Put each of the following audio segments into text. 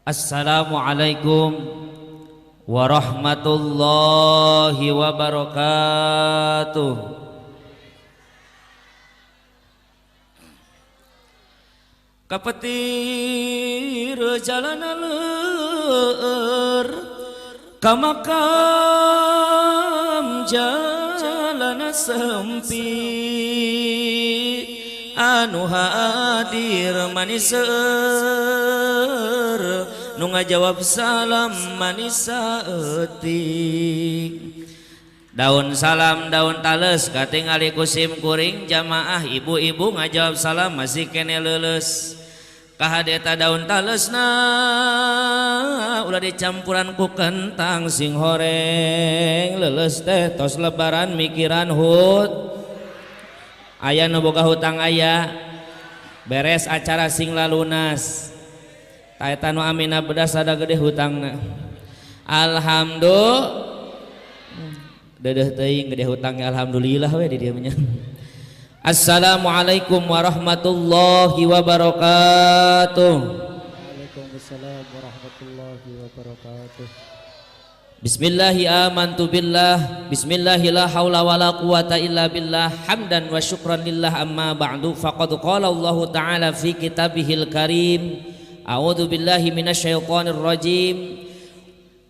Assalamualaikum warahmatullahi wabarakatuh. Kapetir jalan leur ka makam jalan sempit anu hadir manis seueur nu ngajawab salam manis saeutik. Daun salam daun tales katingali ku sim kuring jamaah ibu-ibu ngajawab salam masih kene leuleus. Kahadeta daun talesna ulah dicampuran ku kentang sing horeng leuleus teh tos lebaran mikiran hut. Aya nu boga hutang aya beres acara sing lalunas. Ta eta nu amina bedas ada gede hutangna. Alhamdulillah dedeh teuing gede hutangnya alhamdulillah we di dieu nya. Assalamualaikum warahmatullahi wabarakatuh. Waalaikumsalam warahmatullahi wabarakatuh. Bismillahi amantu billah. Bismillahi la haula wala quwata illa billah. Hamdan wa syukran lillah amma ba'du. Faqad qala Allahu ta'ala fi kitabihil karim. A'udzu billahi minasyaitonir rajim.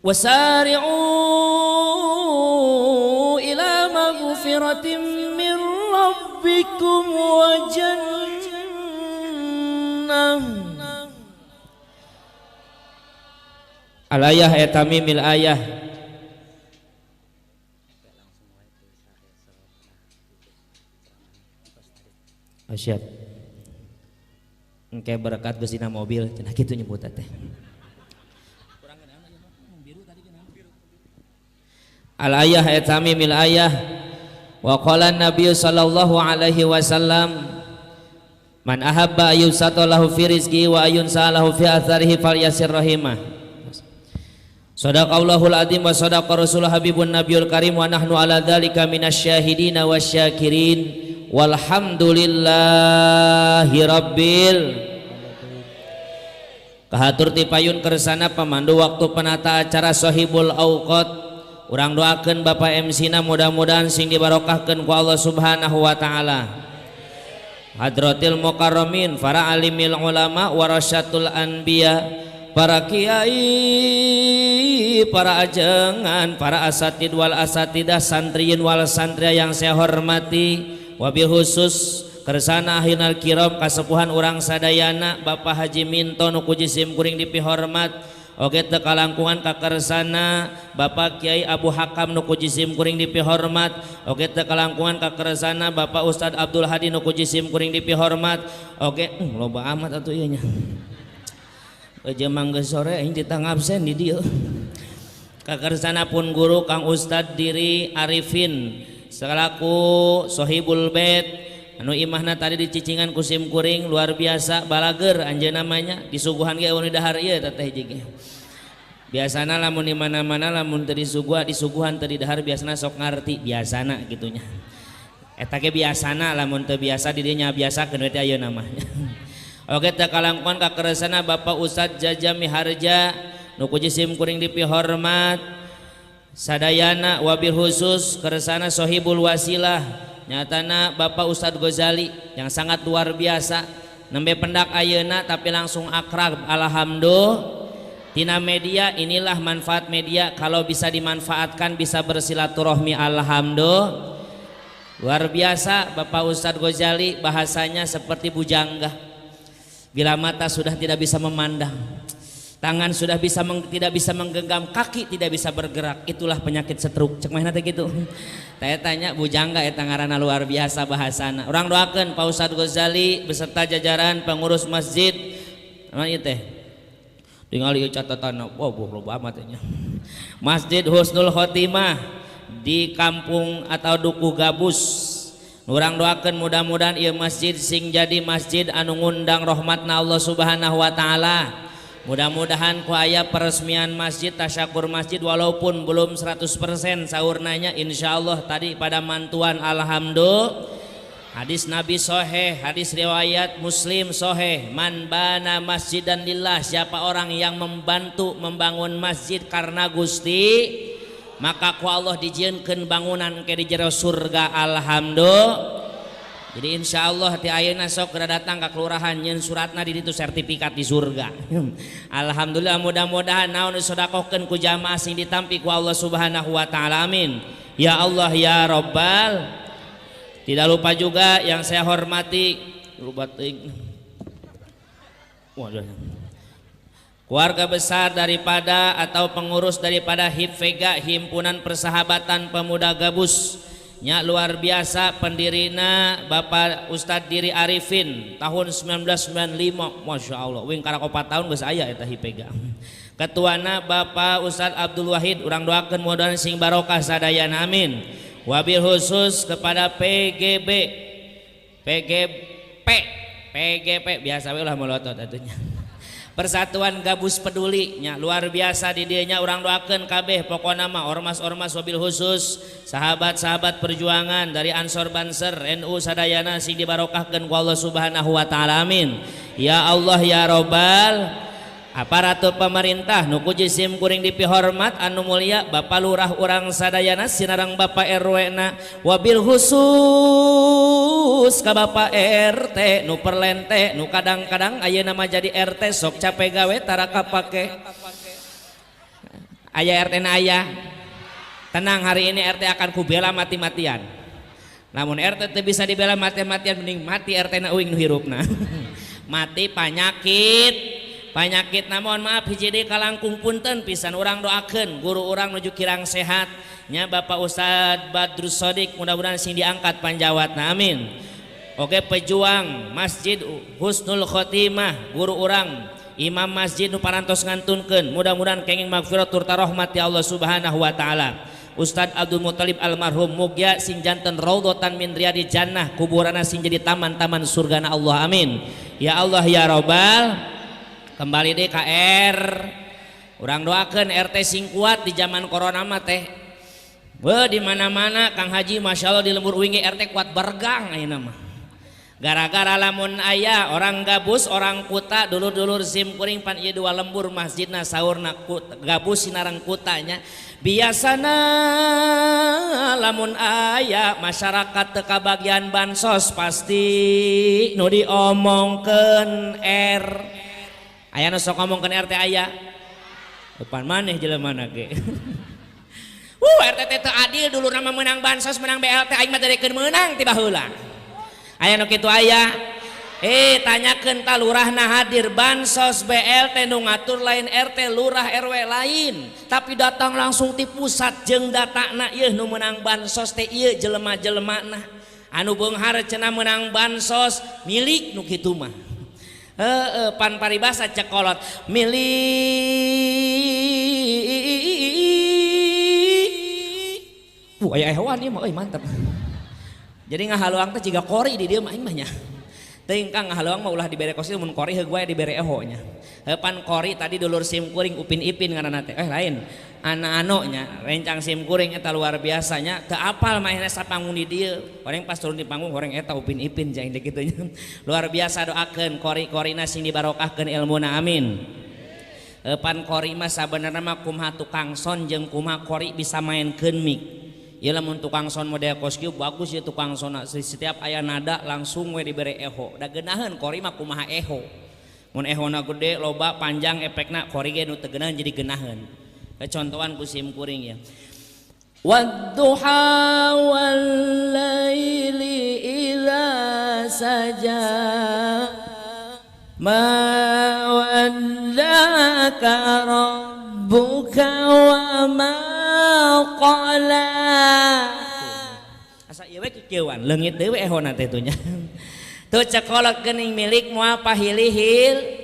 Wasari'u ila maghfiratin min rabbikum wa jannah. Al-ayah etamimil ayah. Oh, siap. Engke berkat geus dina mobil cenah kitu nyebut teh. Al-ayah etamimil ayah. Wa qala Nabi sallallahu alaihi wasallam man ahabba ayyusata lahu fi rizqi wa ayyunsa lahu fi atharihi falyasir rahimah. Sadaqallahul azim wa sadaqa rasulul habibun nabiyul karim wa nahnu ala dzalika minasyahidina wasyakirin walhamdulillahi rabbil. Kahatur ti payun kersana pamandu waktu penata acara Sohibul Auqat. Urang doakeun Bapak MC na mudah-mudahan sing dibarokahkeun ku Allah Subhanahu wa taala. Hadratil mukarramin, para alimil ulama, warasatul anbiya, para kiai, para ajengan, para asatid wal asatidah, santriyin wal santria yang saya hormati, wabil khusus kersana ahinal kiram kasepuhan urang sadayana Bapak Haji Minto nu ku jisim kuring dipihormat. Oke teu kalangkungan kakersana Bapak Kiai Abu Hakam nu ku jisim kuring dipihormat. Oke teu kalangkungan kakersana Bapak Ustad Abdul Hadi nu ku jisim kuring dipihormat. Oke loba amat atuh ieu nya. Jeung geus sore aing ditang absen di dieu. Kakersana pun guru Kang Ustad Diri Arifin selaku Sohibul Bait anu imahna tadi dicicingan ku sim kuring luar biasa balager anjeunna namanya disuguhan ge eueuh dahar ieu teh hiji ge. Biasana lamun di mana-mana lamun teu disuguhan disuguhan teu didahar biasana sok ngarti biasana gitunya. Eta ge biasana lamun teu biasa di dieu nya biasakeun we teh ayeuna mah. Oke teu kalangkon kakeresana Bapak Ustad Jaja Miharja nu ku jisim kuring dipihormat sadayana wabil khusus keresana Sohibul Wasilah nyatana Bapak Ustad Ghazali yang sangat luar biasa nembe pendak ayeuna tapi langsung akrab alhamdulillah. Tina media inilah manfaat media kalau bisa dimanfaatkan bisa bersilaturahmi alhamdulillah. Luar biasa Bapak Ustadz Ghazali bahasanya seperti bujangga. Bila mata sudah tidak bisa memandang, tangan sudah bisa tidak bisa menggenggam, kaki tidak bisa bergerak, itulah penyakit stroke. Cek mana teh gitu. Saya tanya bujangga eta ngaranna luar biasa bahasana. Urang doakeun Pak Ustadz Ghazali beserta jajaran pengurus masjid. Naon ieu teh? Tingali ieu catatan, wah loba amat nya. Masjid Husnul Khotimah di kampung atau Dukuh Gabus. Urang doakeun mudah-mudahan ieu masjid sing jadi masjid anu ngundang rahmatna Allah Subhanahu wa taala. Mudah-mudahan ku aya peresmian masjid, tasyakur masjid walaupun belum 100% saurnanya insyaallah tadi pada mantuan alhamdulillah. Hadis Nabi soheh, hadis riwayat Muslim soheh. Man bana masjidan lillah, siapa orang yang membantu membangun masjid karena Gusti, maka ku Allah dijieunkeun bangunan ke di jero surga. Alhamdulillah. Jadi insya Allah ti ayeuna sok geura datang ka kelurahan nyeun suratna di ditu sertifikat di surga. Alhamdulillah, mudah-mudahan naon disodakohkeun ku jamaah sing ditampi ku Allah Subhanahu wa taala, amin. Ya Allah ya Rabbal. Tidak lupa juga yang saya hormati, lupa teuing. Waduh. Keluarga besar daripada atau pengurus daripada HIPVEGA, Himpunan Persahabatan Pemuda Gabus. Nya luar biasa pendirina Bapak Ustadz Diri Arifin tahun 1995, Masya Allah, wing karak 4 tahun geus aya eta HIPVEGA. Ketuana Bapak Ustadz Abdul Wahid, urang doakeun mudah-mudahan sing barokah sadayana, amin. Wabil khusus kepada PGB PGP PGP biasa we ulah melotot atunya. Persatuan Gabus Peduli nya luar biasa di dieu nya, urang doakeun kabeh pokona mah ormas-ormas, wabil khusus sahabat-sahabat perjuangan dari Ansor, Banser, NU sadayana sing dibarokahkeun ku Allah Subhanahu wa taala, amin. Ya Allah ya Robbal. Aparatur pemerintah nu ku sim kuring dipihormat, anu mulia Bapak Lurah urang sadayana sinareng Bapak RW na, wabil khusus ka Bapak RT nu perlente, nu kadang-kadang ayeuna mah jadi RT sok capek gawe tara kapake. Aya RT na aya, tenang, hari ini RT akan kubela mati-matian. Namun RT teu bisa dibela mati-matian, mending mati RT na uing nu hirupna mati panyakit panyakit. Namun maaf, hiji deui kalangkung punten pisan, urang doakeun guru urang nuju kirang sehat nya, Bapak Ustad Badrus Sodik, mudah-mudahan sing diangkat panjawatna, amin. Oke, pejuang Masjid Husnul Khotimah, guru urang imam masjid nu parantos ngantunkeun, mudah-mudahan kenging magfirah turta rahmat ya Allah Subhanahu wa taala. Ustad Abdul Muthalib almarhum, mugia sing janten raudhatan min riyadil jannah, kuburana sing jadi taman-taman surgana Allah, amin. Ya Allah ya Robbal. Kembali deh KR, urang doakan RT sing kuat di zaman corona mah teh. Wah, di mana-mana Kang Haji, Masya Allah, di lembur wingi RT kuat bergang ayeuna mah. Gara-gara lamun aya orang Gabus, orang Kuta, dulur-dulur sim kuring pan ieu dua lembur masjidna saurna Gabus sinareng Kutanya. Biasana lamun aya masyarakat teu kabagian bansos pasti nu diomongkeun R. Aya nu sok ngomongkeun RT aya? Depan maneh jelema ge. RT teh teu adil, dulu nama menang bansos, menang BLT, aing mah darekeun meunang ti baheula. Aya nu kitu aya? Eh, tanyakeun ta lurahna hadir, bansos BLT nu ngatur lain RT, lurah, RW lain, tapi datang langsung ti pusat jeung datana, ieu nu menang bansos teh ieu jelema-jelemana. Anu beunghar cenah menang bansos milik nu kitu mah. Heeh, pan paribasa cek kolot milik. Aya hewan ieu mah euy, mantep. Jadi ngahaluang teh jiga kori di dieu mah aing mah nya. Teuing Kang, ngahaluang mah ulah dibere kosi, mun kori heug wae dibere eho nya. Heuh, pan kori tadi dulur sim kuring Upin Ipin ngaranna teh. Eh, lain. Anak-anu nya rencang sim kuring eta luar biasanya teu apal maehna sapanggung di dieu. Horeng pas turun di panggung horeng eta Upin Ipin jeung teh kitu nya. Luar biasa, doakeun kori-korina sing dibarokahkeun ilmuna, amin. Pan kori mah sabenerna mah kumaha tukang son jeung kumaha kori bisa mainkeun mic. Ieu lamun tukang son model kos kieu bagus ya tukang son, setiap aya nada langsung we dibere eho. Da geunaheun kori mah kumaha eho. Mun ehona gede loba panjang efekna kori ge nu teu geunaheun jadi geunaheun. Contohan ku sim kuring ya. Wadduha wal laili idza saja ma waddaka rabbuka wa ma qala. Asa ieu we kikieuan leungit deui we ehona teh tuh nya. Tuh cekolot geuning milik moal pahilihil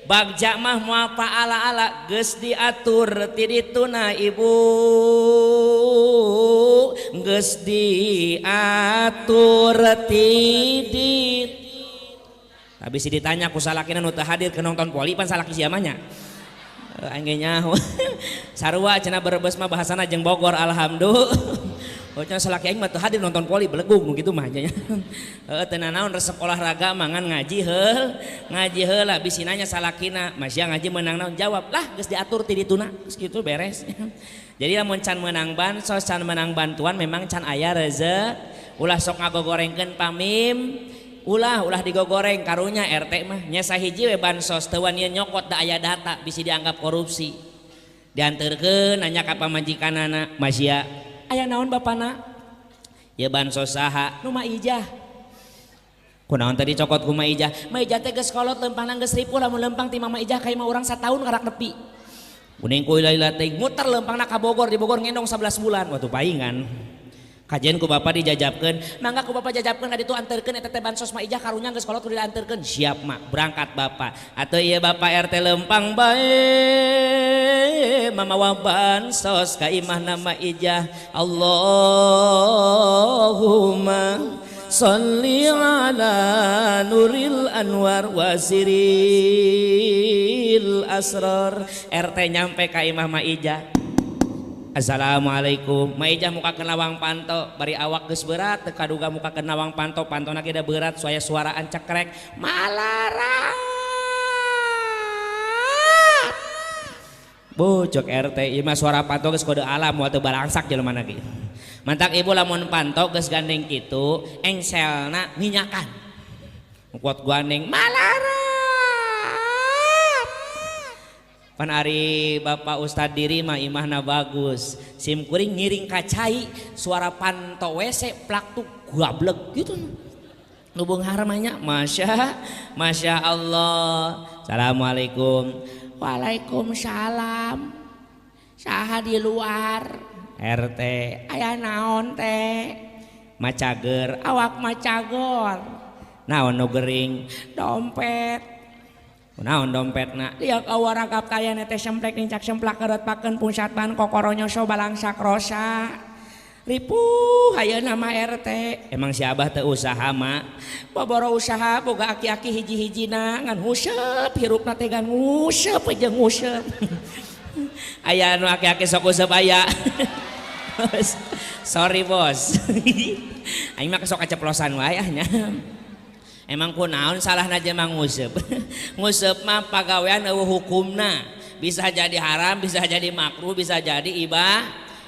bagja mah moal paala-ala geus diatur ti dituna ibu, geus diatur ti dit. Tapi si ditanya ku salakina nu teu hadir ke nonton poli pan salaki sia mah nya. Aing ge nyaho. Sarua cenah Brebes mah bahasana jeung Bogor, alhamdulillah. Oh cenah salaki aing mah teu hadir nonton voli belegug nu kitu mah nya. Heeh teu nanaon resep olahraga mangan ngaji heul, ngaji heula bisi nanya salakina, "Masya ngaji meunang naon?" Jawab, "Lah geus diatur ti dituna." Geus kitu beres. Jadi lamun can meunang bansos, can meunang bantuan memang can aya rezeki. Ulah sok ngagogorengkeun pamim, ulah digogoreng karunya RT mah nya sahiji we bansos teu wani nyokot da aya data bisi dianggap korupsi. Dianterkeun nanya ka pamajikanana, "Masya aya naon bapana?" "Ya bansos saha?" "Nu Ma Ijah." "Kunaon tadi cokot ku Ma Ijah?" "Ma Ijah teh geus kolot lempangna geus ripuh lamun lempang ti Mama Ijah ka imah urang sataun karak nepi." Kuning ku lila teh muter lempangna ka Bogor, di Bogor ngendong 11 bulan waktu paingan. Kajian ku bapak dijajabkeun, mangga ku bapak jajabkeun ka ditu anterkeun eta teh bansos Ma Ijah karunya geus kolot kudu dianterkeun. Siap mak, berangkat bapak. Atau iya bapak RT lempang bae mamawa bansos ka imahna Ma Ijah. Allahumma sholli ala nuril anwar wasiril asrar. RT nyampe ka imah Ma Ijah. Assalamualaikum. Ma Ijah mukakeun lawang panto, bari awak geus berat teu kaduga mukakeun lawang panto, pantona ge da berat suaya suaraan cekrek. Malarat. Bocok RT ieu mah suara panto geus kode alam moal teu balangsak jelema na ge. Mantak ibu lamun panto geus gandeng kitu, engselna minyakan. Kuat gandeng malarat. Pan ari Bapak Ustad diri mah imahna bagus. Sim kuring ngiring ka cai suara panto WC plak tuh gablek gitu. Nu beunghar mah nya masya masya Allah. Assalamualaikum. Waalaikumsalam. Saha di luar? RT. Aya naon teh? Macager, awak macagor. Naon nu gering? Dompet. Naon dompetna? Liak awaragap tayana teh semplek nincak semplak keret pakeun pusat ban kokoro nyoso balangsak rosa. Ripuh ayeuna mah RT. Emang si Abah teu usaha mak? Boboro usaha boga aki-aki hiji-hijina ngan nguseup hirupna teh ngan nguseup jeung nguseup. Aya anu aki-aki sok useup aya. Sorry bos. Aing mah sok kaceplosan wae ah nya. Emang kunaon salahna jelema nguseup? Nguseup mah pagawean eueuh hukumna. Bisa jadi haram, bisa jadi makruh, bisa jadi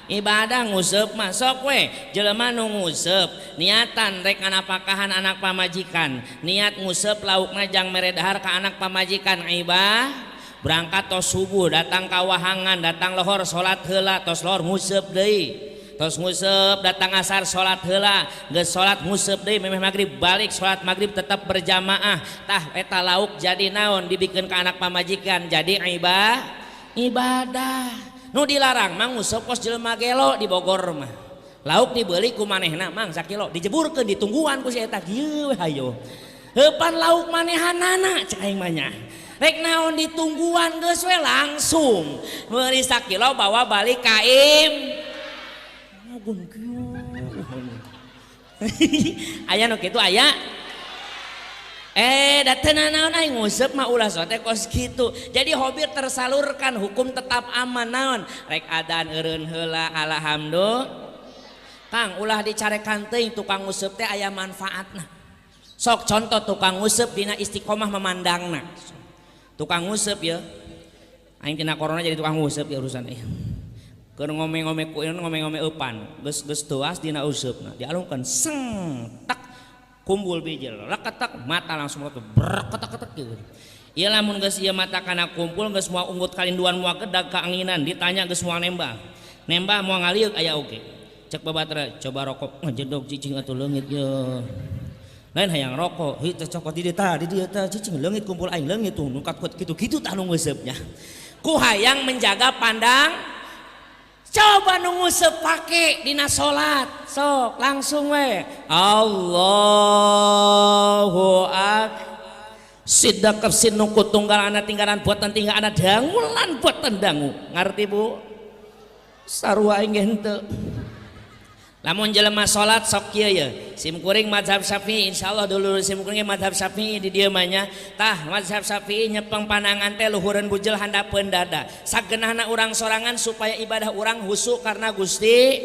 ibadah nguseup mah sok we jelema nu nguseup niatan rek nganapakahan anak pamajikan, niat nguseup laukna jang mere dahar ka anak pamajikan ibah. Berangkat tos subuh datang ka wahangan, datang lohor salat heula tos lohor nguseup deui. Tos nguseup datang asar salat heula, geus salat nguseup deui memeh magrib balik salat magrib tetap berjamaah. Tah eta lauk jadi naon dibikeun ka anak pamajikan jadi ibadah. Nu dilarang mah nguseup kos jelema gelo di Bogor mah. Lauk dibeli ku manehna mang sakilo dijeburkeun ditungguan ku si eta kieu we hayo. Heupan lauk manehanana cek aing mah nya. Rek naon ditungguan geus we langsung meuli sakilo bawa balik ka im. Aya nu kitu aya. Da teu nanaon aing nguseup mah ulah sote kos kitu. Jadi hobi tersalurkan, hukum tetap aman naon. Rek adan eureun heula alhamdulillah. Kang ulah dicarekan teuing tukang nguseup teh aya manfaatna. Sok contoh tukang nguseup dina istiqomah memandangna. Tukang nguseup ya. Aing tina corona jadi tukang nguseup ya urusan ieu. Keur ngome-ngome ku ieu ngome-ngome eupan, geus geus teuas dina useupna. Dialungkeun seng tak kumpul bijil, leketek mata langsung melotot berketek-ketek gitu. Ieu lamun geus ieu mata kana kumpul geus moal unggut kalinduan moal kedag kaanginan, ditanya geus moal nembah. Nembah moal ngaliuk aya oge. Cek babatra coba rokok ngejedog cicing atuh leungit ye. Lain hayang rokok, heuh teh cokot di dieu tah, di dieu tah cicing leungit kumpul aing leungit tuh nu katkut kitu-kitu tah nu ngeuseupnya. Ku hayang menjaga pandang. Coba nu nguseup pake dina salat, sok langsung we. Allahu akbar. Sidakep sinuku tunggal ana tinggalan buatan tinggal ana dangulan buatan dangu. Ngarti Bu? Sarua aing ge henteu. Lamun jelema salat sok kieu ye. Sim kuring mazhab Syafi'i insyaallah dulur sim kuring mazhab Syafi'i di dieu mah nya. Tah mazhab Syafi'i nyepeng panangan teh luhureun bujel handapeun dada. Sagenahna urang sorangan supaya ibadah urang husuk karena Gusti.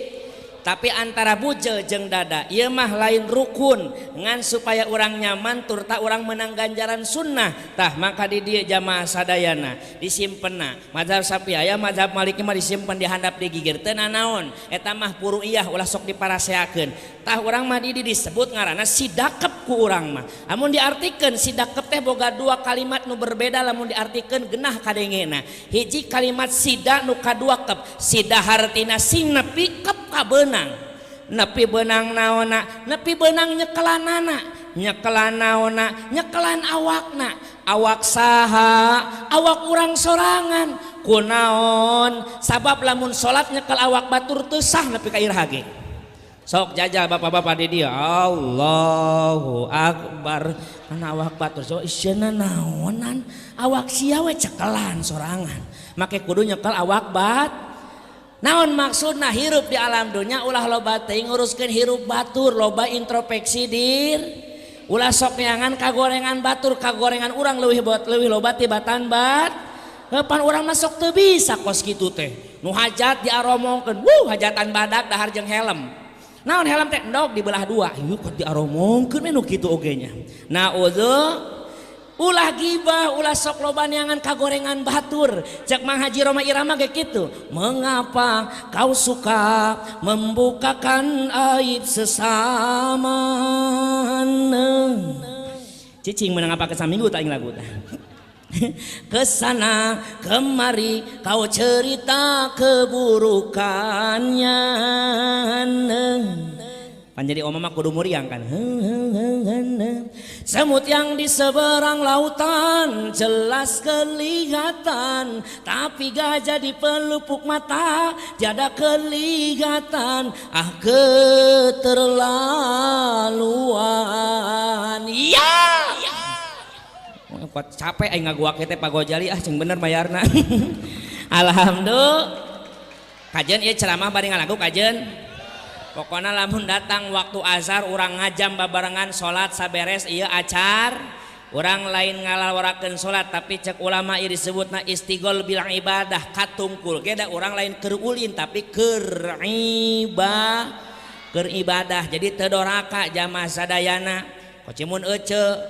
Tapi antara bujel jeung dada ieu mah lain rukun ngan supaya urang nyaman turta urang menang ganjaran sunnah. Tah maka di dieu jamaah sadayana disimpenna. Mazhab Syafi'i aya, mazhab Maliki mah disimpen di handap di gigir teu nanaon. Eta mah puruiyah ulah sok diparaseakeun. Tah urang mah di dieu disebut ngaranna sidakep ku urang mah. Lamun diartikeun sidakep teh boga dua kalimat nu berbeda lamun diartikeun genah kadengena. Hiji kalimat sida nu kadua kep. Sida hartina sing nepi kep ka beunang. Nepi beunang naonna, nepi beunang nyekelanana, nyekelan naonna, nyekelan awakna. Awak saha? Awak urang sorangan. Kunaon? Sabab lamun salat nyekel awak batur teu sah nepi ka iraha ge. Sok jajal bapak-bapak di dieu, Allahu Akbar. Kana awak batur sok isieuna naonan? Awak sia we cekelan sorangan. Make kudu nyekel awak bat. Naon maksudna hirup di alam dunia ulah loba teuing nguruskeun hirup batur, loba introspeksi dir. Ulah sok neangan kagorengan batur, kagorengan urang leuwih bot, leuwih loba tibatan bat. Pan urang mah sok teu bisa kos kitu teh. Nu hajat diaromongkeun, wuh hajatan badak dahar jeung helm. Naon helm teh endog dibelah dua. Ieu kok diaromongkeun nu kitu oge nya. Naudzu ulah gibah, ulah sok loba neangan kagorengan batur. Cek Mang Haji Rhoma Irama ge kitu. Mengapa kau suka membukakan aib sesama? Cicing menang apa ke saminggu tak lagu tah. Kesana kemari kau cerita keburukannya. Pan jadi oma mah kudu muriang kan. Semut yang di seberang lautan jelas kelihatan, tapi gajah di pelupuk mata tiada kelihatan. Ah keterlaluan. Ya. Kuat capek aing ngaguak teh Pak Gojali ah cing bener bayarna. Alhamdulillah. Kajen ieu ceramah bari ngalagu kajen. Pokona lamun datang waktu azhar urang ngajam babarengan salat saberes ieu acar. Urang lain ngalaworakeun salat tapi cek ulama ieu disebutna istighol bilang ibadah katungkul ge da urang lain keur ulin tapi keur ibadah. Jadi teu doraka jamaah sadayana. Kocimun ece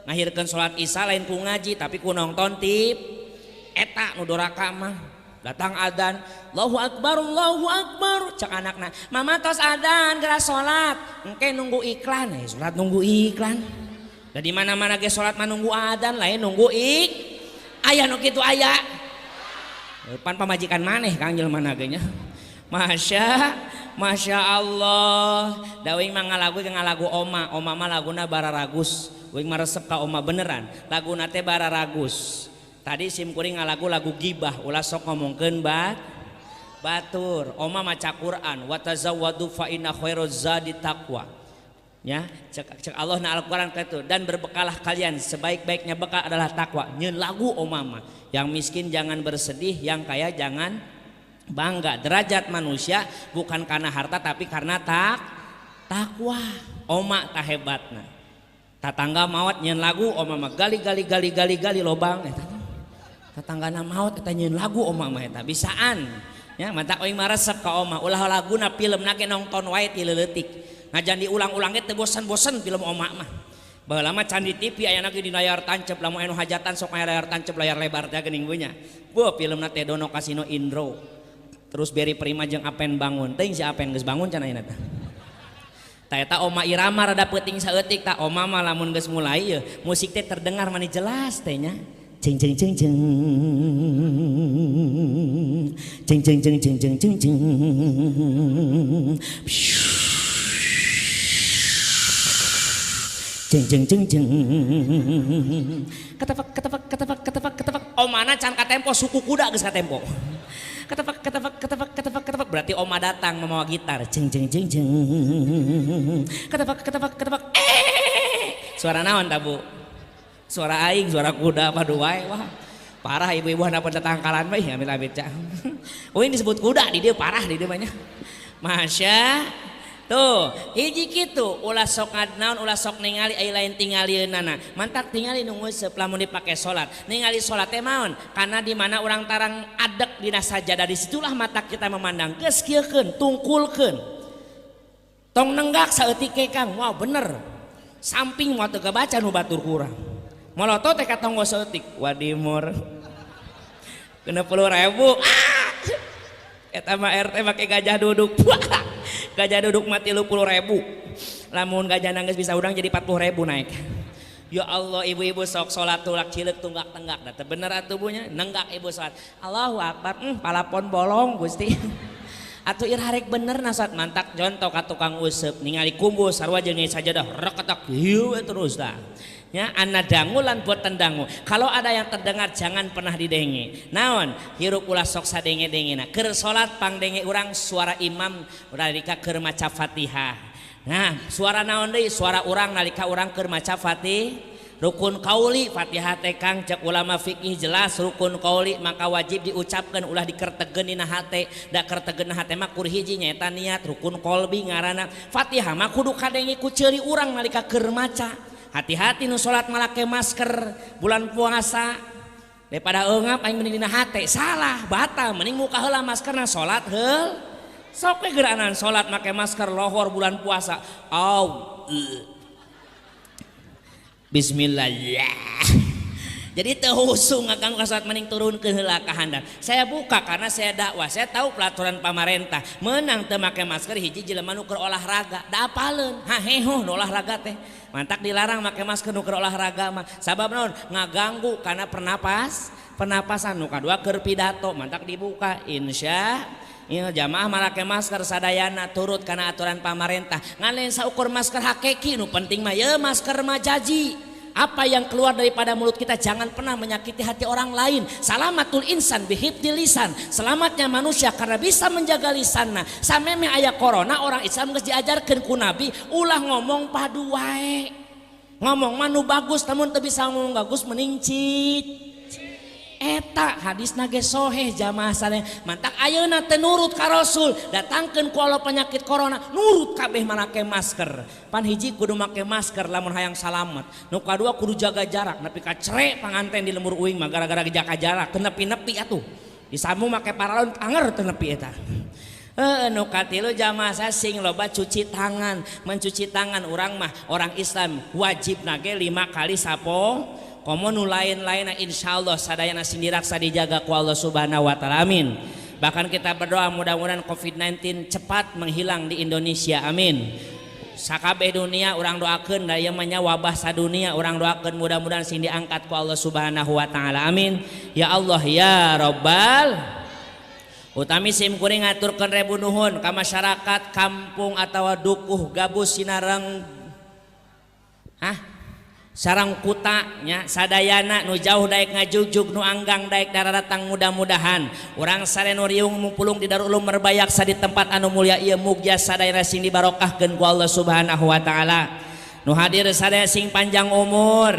ngahirkeun salat isya lain ku ngaji tapi ku nonton tip eta nu doraka mah. Datang adzan, Allahu Akbar, Allahu Akbar, cek anakna, mama tos adzan geura salat, engke nunggu iklan, salat nunggu iklan. Da di mana-mana ge salat mah nunggu adzan, lain nunggu ik. Aya nu kitu aya. Pan pamajikan maneh Kang jelema ge nya. Masya Allah. Da uing mah ngalagu ge ngalagu oma, oma mah laguna bararagus. Uing mah resep ka oma beneran, laguna teh bararagus. Tadi sim kuring ngalagu lagu gibah ulah sok ngomongkeun batur. Oma maca Quran wa tazawwadu fa inna khairaz zadi taqwa. Ya, cek Allah na Al-Qur'an kitu, dan berbekalah kalian sebaik-baiknya bekal adalah takwa. Nyeun lagu oma mah. Yang miskin jangan bersedih, yang kaya jangan bangga. Derajat manusia bukan karena harta tapi karena takwa. Oma tah hebatna. Tatangga maot nyeun lagu oma mah gali gali gali gali gali lobang eta. Tetanggana maot eta nyeun lagu oma mah eta bisaan. Ya mata euy mah resep ka oma ulah laguna filmna ge nonton wae ti leutik. Najan diulang-ulang ge teu bosen-bosen film oma mah. Baheula mah can di TV ayana ge di layar tancep lamun anu hajatan sok aya layar tancep layar lebar teh geuning we nya. Beuh filmna teh Dono Kasino Indro. Terus Beri Prima jeung Apen bangun. Teuing si Apen geus bangun can ayeuna teh. Tah eta Oma Irama rada peuting saeutik tah oma mah lamun geus mulai yeuh musik teh terdengar mani jelas teh nya. Ceng ceng ceng ceng ceng ceng ceng ceng ceng ceng ceng ceng ceng ceng ceng ketepak ketepak ketepak ketepak ketepak. Omana can katempo suku kuda geus katempo. Ketepak ketepak ketepak ketepak ketepak berarti oma datang membawa gitar. Ceng ceng ceng ceng ketepak ketepak ketepak. Suara naon ta Bu? Suara aing, suara kuda apa wae wah. Parah ibu-ibu hanapan tetangkalan mah amit-amit cak. Uing disebut kuda di dieu parah di dieu mah nya. Masya tuh hiji kitu ulah sok naon ulah sok ningali ai lain tingalieunana. Mantak tingali nu nguseup lamun dipake salat. Ningali salat teh maon karena di mana urang tarang adek dina sajadah disitulah mata kita memandang. Geus kieukeun tungkulkeun. Tong nenggak saeutik ke Kang, wow bener. Samping moal teu kebaca nu batur kurang. Molotot teh ka tonggo saeutik, wadimor. 60.000. Ah! Eta mah RT make gajah duduk. Gajah duduk mah 30.000. Lamun gajah nangis bisa urang jadi 40.000 naik. Ya Allah, ibu-ibu sok salat tulak cileuk tunggak tenggak. Da teu bener atuh bunya, nenggak ibu salat. Allahu akbar, palapon bolong Gusti. Atuh ir harek bener na salat mantak contoh ka tukang useup ningali kumbu sarua jeung sajadah reketak hieu terus tah. Ya, ana dangu lan boten dangu. Kalau ada yang terdengar jangan pernah didenge. Naon? Hirup ulah sok sadenge-dengena. Keur salat pangdenge urang suara imam nalika keur maca Fatihah. Nah, suara naon deui? Suara urang nalika urang keur maca Fatihah. Rukun kauli Fatihah teh Kang cek ulama fikih jelas rukun kauli maka wajib diucapkan ulah dikertegen dina hate. Da kertegen hate mah kur hiji nyaeta niat rukun kolbi ngaranna. Fatihah mah kudu kadenge ku ceuri urang nalika keur maca. Hati-hati nu salat malake masker bulan puasa daripada eungap aing mending dina hate salah batal mending muka heula maskerna salat heul sok we geranan salat make masker lohor bulan puasa au bismillah ya. Jadi teu husung akang salat mending turunkeun heula ka handap. Saya buka karena saya dakwah, saya tahu peraturan pamarentah. Menang teu make masker hiji jelema nu keur olahraga, da apaleun, haheho nu olahraga teh. Mantak dilarang make masker nu keur olahraga mah. Sabab naon? Ngaganggu kana pernapasan. Nu kadua keur pidato, mantak dibuka insya ieu jamaah make masker sadayana turut kana aturan pamarentah. Ngan lain saukur masker hakiki nu penting mah ye masker majaji. Apa yang keluar daripada mulut kita jangan pernah menyakiti hati orang lain. Salamatul insan bihibdi lisan. Selamatnya manusia karena bisa menjaga lisanna. Sameme aya corona orang Islam geus diajarkeun ku Nabi ulah ngomong padu wae. Ngomong mah nu bagus namun teu bisa ngomong bagus mending cit. Eta hadisna ge soheh jamaah sadaya. Mantak ayeuna teu nurut ka Rasul, datangkeun ku Allah penyakit corona, nurut kabeh make masker. Pan hiji kudu make masker lamun hayang salamet. Nu kadua kudu jaga jarak, nepi ka cere panganten di lembur uing mah gara-gara jaga jarak, teu nepi-nepi atuh. Disamu make paralon anger teu nepi eta. Nu katilu jamaah saya sing loba cuci tangan, mencuci tangan urang mah orang Islam wajib nage 5 kali sapo. Komo nu lain-lainna insyaallah sadayana sing diraksa dijaga ku Allah Subhanahu wa taala amin. Bahkan kita berdoa mudah-mudahan COVID-19 cepat menghilang di Indonesia amin. Sakabeh dunia urang doakeun da ieu mah nya wabah sadunia urang doakeun mudah-mudahan sing diangkat ku Allah Subhanahu wa taala amin. Ya Allah ya Rabbal utami sim kuring ngaturkeun rebu nuhun ka masyarakat kampung atawa dukuh Gabus Sinareng. Hah? Sarang kuta nya sadayana nu jauh daek ngajugjug nu anggang daek daratang mudah-mudahan urang sadaya nu riung mupulung di Darul Ulum Merbayaksa di tempat anu mulia ieu mugja sadayana sing dibarokahkeun ku Allah Subhanahu wa taala. Nu hadir sadaya sing panjang umur,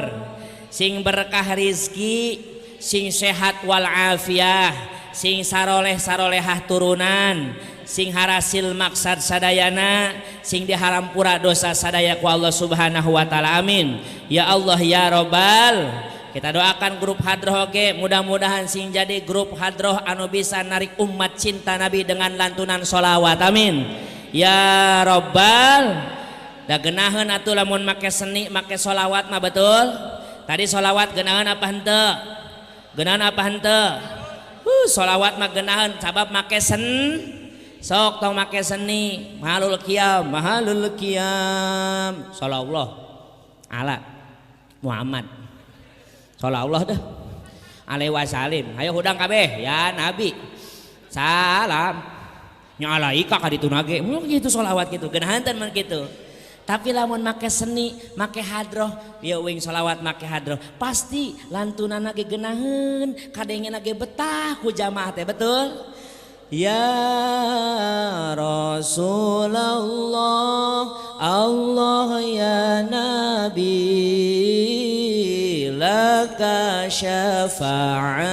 sing berkah rizki, sing sehat wal afiah, sing saroleh sarolehah turunan, sing harasil maksad sadayana, sing diharampura dosa sadaya ku Allah Subhanahu wa taala amin. Ya Allah ya Robbal. Kita doakan grup hadroh oge mudah-mudahan sing jadi grup hadroh anu bisa narik umat cinta Nabi dengan lantunan sholawat amin. Ya Robbal. Da geunaheun atuh lamun make seni make sholawat mah betul. Tadi sholawat geunaheun apa henteu? Geunaheun apa henteu? Sholawat mah geunaheun sabab make sen sok tong make seni mahalul qiyam mahalul qiyam shallallahu ala Muhammad shallallahu dah alaihi wasallim ayo hudang kabeh ya Nabi salam nya alaika ka ditu nage mun kitu sholawat kitu geunaheun teh mun kitu. Tapi lamun make seni make hadroh ya uing sholawat make hadroh pasti lantunana ge geunaheun kadengena ge betah ku jamaah teh betul. Ya Rasulullah Allah ya Nabi laka syafa'ah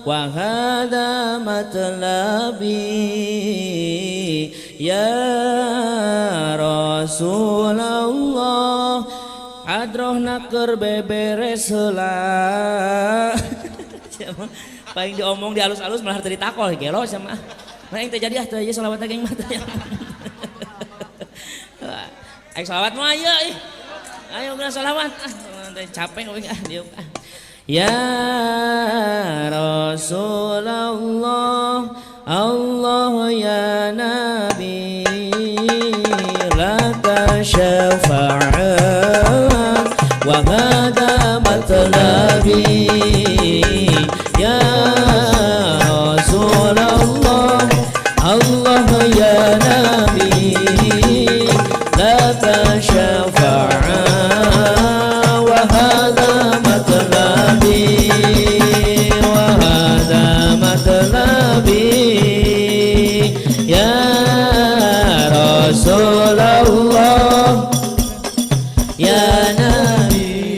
wa hadha matlabi ya Rasulullah hadrohna keur beberes heula. Paling diomong di alus-alus malah teu ditakol gelo sama. Nah yang terjadi ah teu aya sholawat geng mah teh. Ayo salawat mah ayo ih. Ayo geus salawat. Ah, capek we ah diuk ah. Ya Rasulullah, Allah ya Nabi, laka syafa'at wa hada matlabi. Ya Rasulullah, Allah ya Nabi, laka syafa'at wa hada matlabi, wa hada matlabi. Ya Rasulullah, ya Nabi,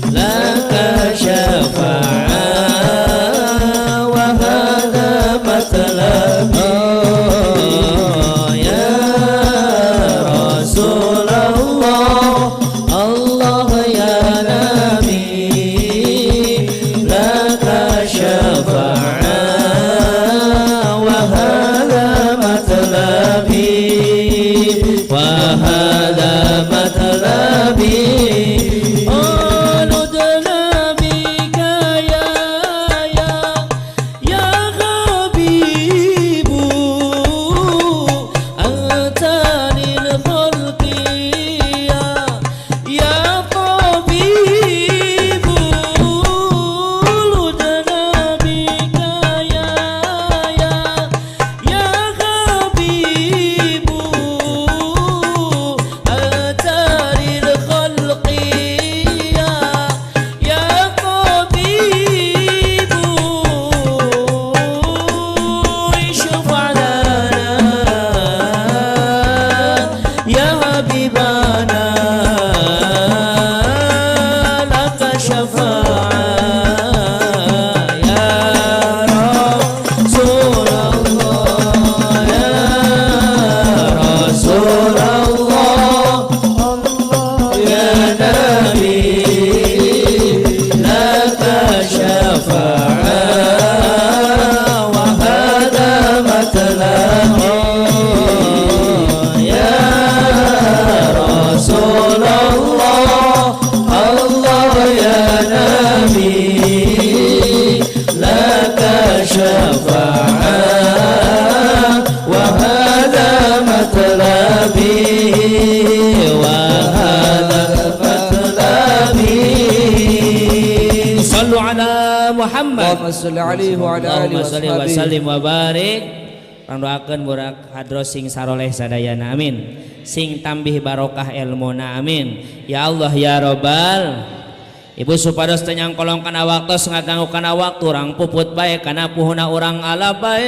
laka syafa'at wa hada matlabi. Ya Rasulullah, Allah ya Nabi, laka syafa'at wa hada matlabi, wa hada matlabi. Aludna bika ya ya ya habibu, anta lil khalqi ya ya tabibu. Aludna bika ya ya ya habibu, anta lil khalqi ya ya tabibu. Ishfa' lana ya habibana, laka syafa'ah ya Rasulullah, ya Rasulullah, ya Nabi, laka syafa'ah wa hada matlabi. Ya Rasulullah, Allah ya Nabi, laka syafa'ah wa hada matlabi, wa hada matlabi. Sallu ala Muhammad. Allahumma sholli alaihi wa ala alihi Allahumma sholli wa wa sallim wa barik. Urang doakeun burak hadros sing saroleh sadayana, amin. Sing tambih barokah ilmuna, amin. Ya Allah ya Robbal. Ibu supados teu nyangkolong kana waktos ngaganggu kana waktu, urang puput bae kana puhuna urang ala bae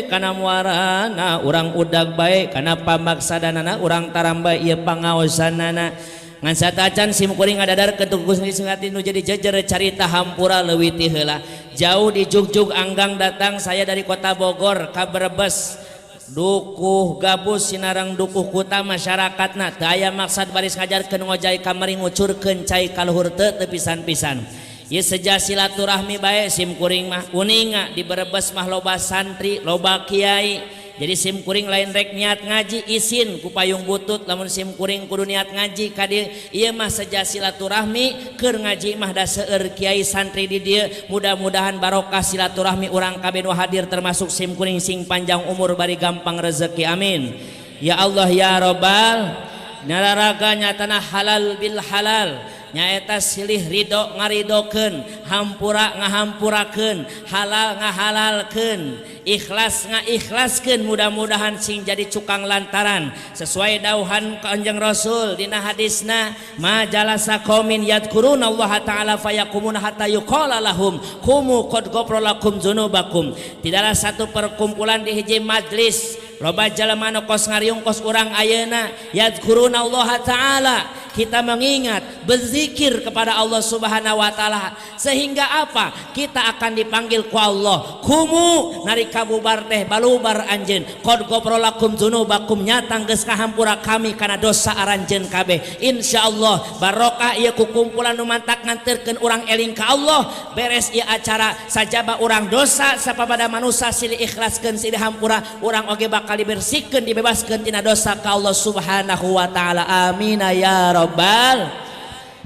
kana muarana, urang udag bae kana pamaksadanana, urang tarambae ieu pangaosanana. Ngan satacan sim kuring ngadadar ketugus singati nu jadi jejer carita hampura leuwih ti heula. Jauh di Jugjug Anggang datang saya dari kota Bogor ka Brebes. Dukuh Gabus Sinarang Dukuh Kuta masyarakatna teu aya maksad baris ngajarkeun ngojay kamari ngucurkeun cai kaluhur teu teu pisan-pisan. Ieu seja silaturahmi bae sim kuring mah uninga di Brebes mah loba santri, loba kiai. Jadi sim kuring lain rek niat ngaji isin ku payung butut, lamun sim kuring kudu niat ngaji ka dieu. Ieu mah seja silaturahmi keur ngaji mah da seueur kiai santri di dieu. Mudah-mudahan barokah silaturahmi urang kabeh nu hadir termasuk sim kuring sing panjang umur bari gampang rezeki, amin. Ya Allah ya Robbal. Nararaga nyatana halal bil halal, nyaeta silih ridho ngaridokeun, hampura ngahampurakeun, halal ngahalalkeun, ikhlas ngaikhlaskeun. Mudah-mudahan sing jadi cukang lantaran sesuai dauhan Kanjeng Rasul dina hadisna, ma jalasa qaumin yadhkuruna Allah taala fayakumuna hatta yuqala lahum kumu qad ghafara lakum dzunubakum. Tidaklah satu perkumpulan di hiji majlis loba jalma nu kos ngariung kos urang ayeuna, yadhkuruna Allah taala Kita mengingat, berzikir kepada Allah Subhanahu wa taala, sehingga apa? Kita akan dipanggil ku Allah. Kumu nalika bubar teh balubar anjeun. Qad ghafara lakum dzunubakum, nyata geus kahampura kami kana dosa aranjeun kabeh. Insyaallah barokah ieu kukumpulan nu mantak nganterkeun urang eling ka Allah. Beres ieu acara sajaba urang dosa sapada manusia silih ikhlaskeun, silih hampura, urang oge bakal dibersihkeun, dibebaskeun tina dosa ka Allah Subhanahu wa taala. Amin ya robbal.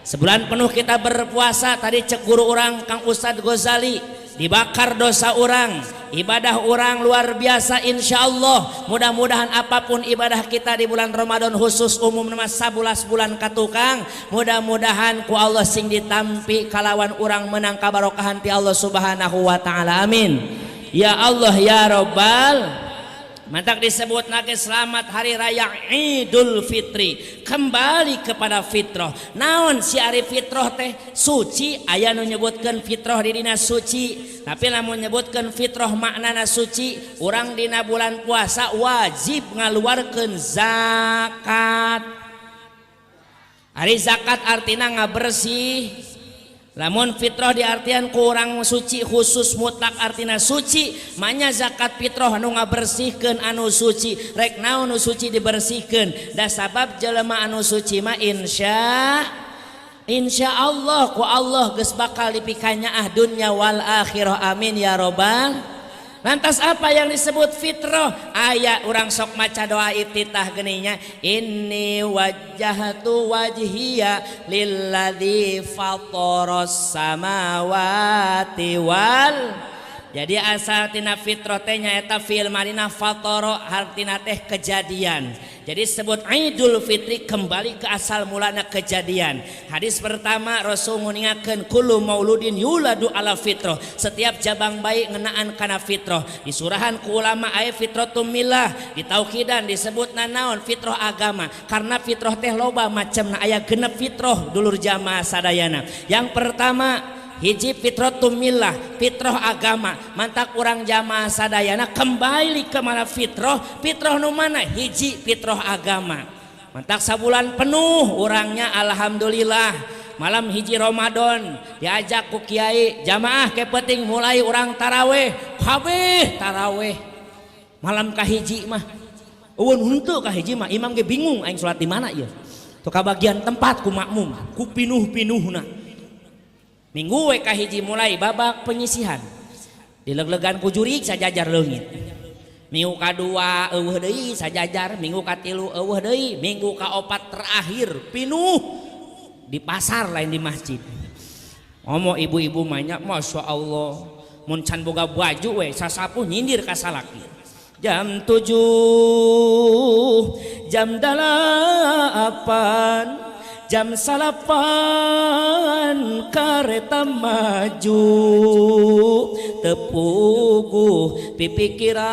Sebulan penuh kita berpuasa, tadi cek guru urang Kang Ustadz Ghazali, dibakar dosa orang, ibadah orang luar biasa. Insya Allah mudah-mudahan apapun ibadah kita di bulan Ramadan, khusus umum nama 11 bulan katukang, mudah-mudahan ku Allah sing ditampi kalawan urang menang kabarokahan ti Allah Subhanahu wa taala. Amin ya Allah ya robbal. Mantak disebut nage selamat hari raya Idul Fitri, kembali kepada fitrah. Naon si ari fitrah teh? Suci. Aya nu nyebutkeun fitrah di dina suci, tapi lamun nyebutkeun fitrah maknana suci, urang dina bulan puasa wajib ngaluarkeun zakat. Ari zakat artina ngabersih. Lamun fitrah diartian kurang suci, khusus mutlak artina suci, manya zakat fitrah anu ngabersihkeun, anu suci. Rek naon nu suci dibersihkeun, da sabab jelema anu suci mah insya Allah ku Allah geus bakal dipikanyaah dunya wal akhirah. Amin ya robbal. Lantas apa yang disebut fitrah? Aya urang sok maca doa iftitah geninya. Inni wajjahtu wajhiya lilladzi fataras samawati wal. Jadi asal tina fitrah teh nyaeta fi'il madina fatara, hartina teh kejadian. Jadi sebut Idul Fitri kembali ke asal mulana kejadian. Hadis pertama Rasul nguningakeun kullu mauludin yuladu ala fitrah. Setiap jabang bayi ngenaan kana fitrah. Disurahan ku ulama aya fitratum millah, ditauhidan disebut naon fitrah agama. Karena fitrah teh loba macamna, aya genep fitrah dulur jamaah sadayana. Yang pertama hiji fitratum millah, fitrah agama. Mantak urang jamaah sadayana kembali ke mana fitrah? Fitrah nu mana? Hiji fitrah agama. Mantak sabulan penuh orangnya alhamdulillah malam hiji Ramadan diajak ku kiai jamaah ke penting mulai urang taraweh, kabeh taraweh malam kahiji mah eueun henteu. Kahiji mah imam ge bingung, aing salat di mana ieu? Tuh kabagian tempat ku makmum ku pinuh-pinuhna. Minggu we kahiji mulai babak penyisihan, dileg-legan ku jurig sajajar leungit. Minggu kadua eueuh deui sajajar, minggu katilu eueuh deui, minggu kaopat terakhir pinuh di pasar, lain di masjid. Ngomong ibu-ibu banyak, masya Allah, mun can boga baju we sasapuh nyindir ka salaki. Jam 7, jam 8, jam 9 kareta maju, tepuguh pipikiran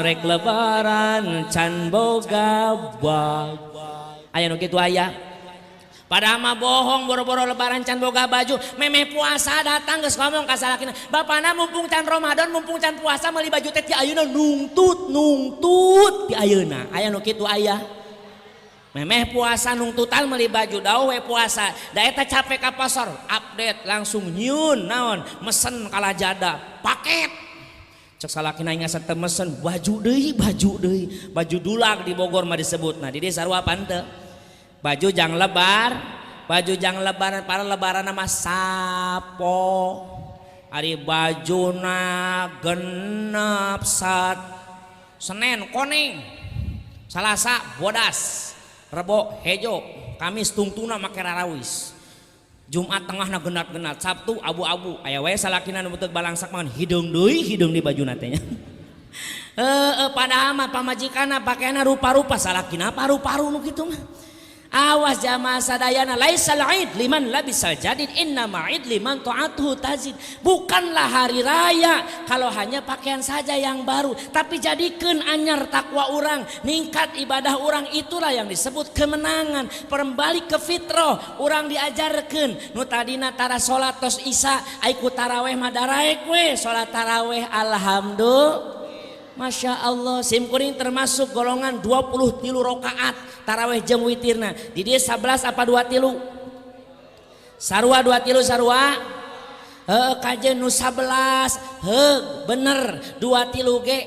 rek lebaran can boga baju. Aya nu kitu aya. Padahal mah bohong, boro-boro lebaran can boga baju, memeh puasa datang geus ngomong ka salakina, bapana mumpung can Ramadan, mumpung can puasa meuli baju teh ti ayeuna, nungtut nungtut ti ayeuna. Aya nu kitu aya. Memeh puasa nungtutan meuli baju, dauh we puasa da eta capek ka pasar, update langsung nyieun naon, mesen kalajada paket. Cek salakina aing asa teu mesen baju deui, baju deui, baju dulag di Bogor mah disebutna, di desa sarua pante baju jang lebar, baju jang lebaran. Para lebaran mah sapo ari bajuna genep sat, Senin koneng, Salasa bodas, Rebo hejo, Kamis tungtuna make rarawis, Jumat tengahna genat-genat, Sabtu abu-abu. Aya wae salakina nu teu balangsak mah hideung deui, hideung di bajuna teh nya. Heeh, padahal mah pamajikanna pakaianna rupa-rupa, salakina paru-paru nu kitu mah. Awas jamaah sadayana, laisal id liman labisal jadid, innama id liman ta'atuhu tazid. Bukanlah hari raya kalau hanya pakaian saja yang baru, tapi jadikan anyar takwa orang, ningkat ibadah orang, itulah yang disebut kemenangan. Kembali ke fitrah, orang diajarkan nu tadina tara salat tos isa, ai ku taraweh mah daraek we salat taraweh, alhamdulillah. Masya Allah, sim kuring termasuk golongan 23 rakaat taraweh jeung witirna. Di dieu 11 apa 23? Sarua 23 sarua. Heuh kajeun nu 11, heuh bener 23 ge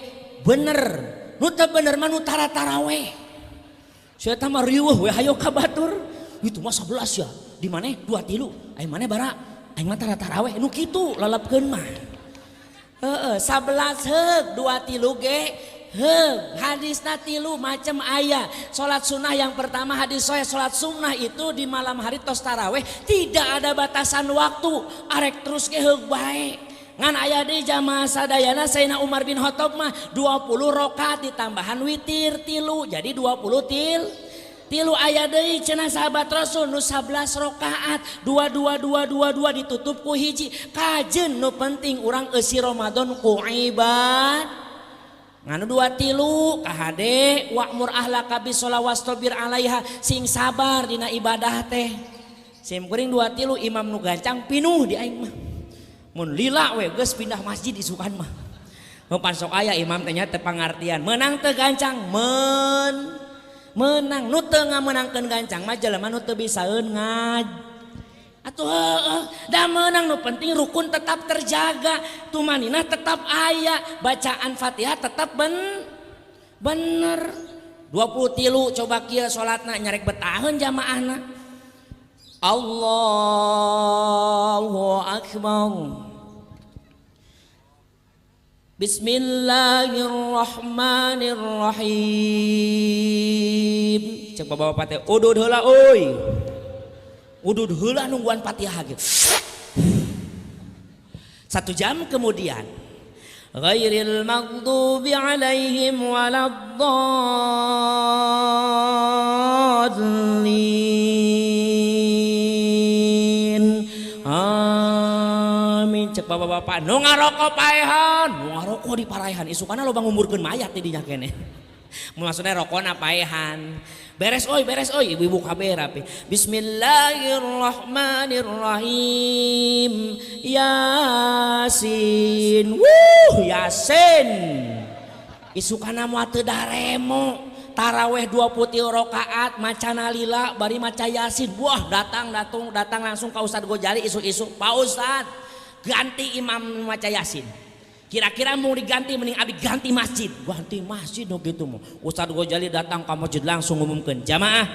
bener. Nu teu bener mah nu tara taraweh. Sia mah riweuh we hayo ka batur. Itu mah 11 ya. Di maneh 23, aing maneh bara aing mah tara taraweh nu kitu lalapkeun mah. Heeh, 11 heug, 23 ge heug. Hadisna tilu macam aya. Salat sunnah yang pertama hadis sahih, salat sunnah itu di malam hari tos taraweh tidak ada batasan waktu, arek terus ge heug bae. Ngan aya deui jamaah sadayana Sayyidina Umar bin Khattab mah 20 rakaat ditambahan witir tilu, jadi 20 tilu. Aya deui cenah sahabat Rasul nu 11 rakaat, 2 2 2 2 2 ditutup ku hiji. Kajeun nu penting urang eusi Ramadan ku ibad. Nganu 23 kahade wa'mur ahlaka bisholawat wastabir alaiha, sing sabar dina ibadah teh. Sim kuring 23 imam nu gancang pinuh di aing mah. Mun lila we geus pindah masjid isukan mah. Mun pan sok aya imam teh nya teu pangartian. Menang teu gancang? Menang. Nu teu ngamenangkeun gancang mah jelema nu teu bisaeun ngaj. Atuh heueuh, da meunang nu penting rukun tetap terjaga, tumaninah tetap aya, bacaan Fatihah tetap bener. 23 coba kieu salatna nyarek betaheun jamaahna. Allahu akbar. Bismillahirrahmanirrahim. Cek bapak-bapak teh udud heula euy. Udud heula nungguan Fatihah ge. 1 jam kemudian ghairil maghdubi alaihim waladdallin. Amin. Cek bapak-bapak nu ngarokok paehan, nu ngarokok di paraehan isukana loba ngumurkeun mayat di dinya keneh. Maksudnya rokona paehan. Beres oi, beres oi, ibu-ibu kabeh rapi. Bismillahirrahmanirrahim. Yasin. Wuh, Yasin. Isukana moal teu daremo. Taraweh 23 rakaat macana lila bari maca Yasin. Wah, datang datang datang langsung ka Ustaz Gojali isuk-isuk. Pak Ustaz, ganti imam maca Yasin. Kira-kira mau diganti mending abi ganti masjid. Ganti masjid no gitu mau. Ustaz Gojali datang ke masjid langsung ngumumkeun, jamaah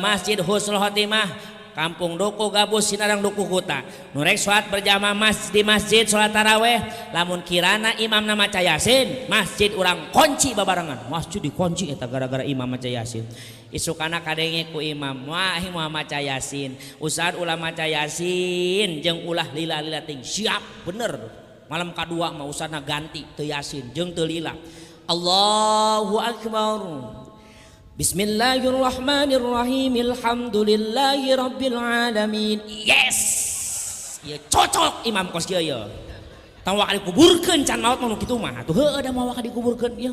Masjid Husnul Khotimah Kampung Duku Gabus Sinarang Duku Kuta. Nu rek salat berjamaah di masjid salat taraweh, lamun kirana imamna maca Yasin, masjid urang kunci babarengan. Masjid dikunci eta gara-gara imam maca Yasin. Isukana kadenge ku imam, wah moal maca Yasin. Ustaz ulah maca Yasin jeung ulah lila-lila ting. Siap bener. Malam kadua mah ustazna ganti teu Yasin jeung teu lila. Allahu akbar. Bismillahirrahmanirrahim. Alhamdulillahi rabbil alamin. Yes. Ya cocok imam kos kieu ye. Tong waka dikuburkeun can maot mah nu kitu mah. Atuh heueuh da moal waka dikuburkeun ieu.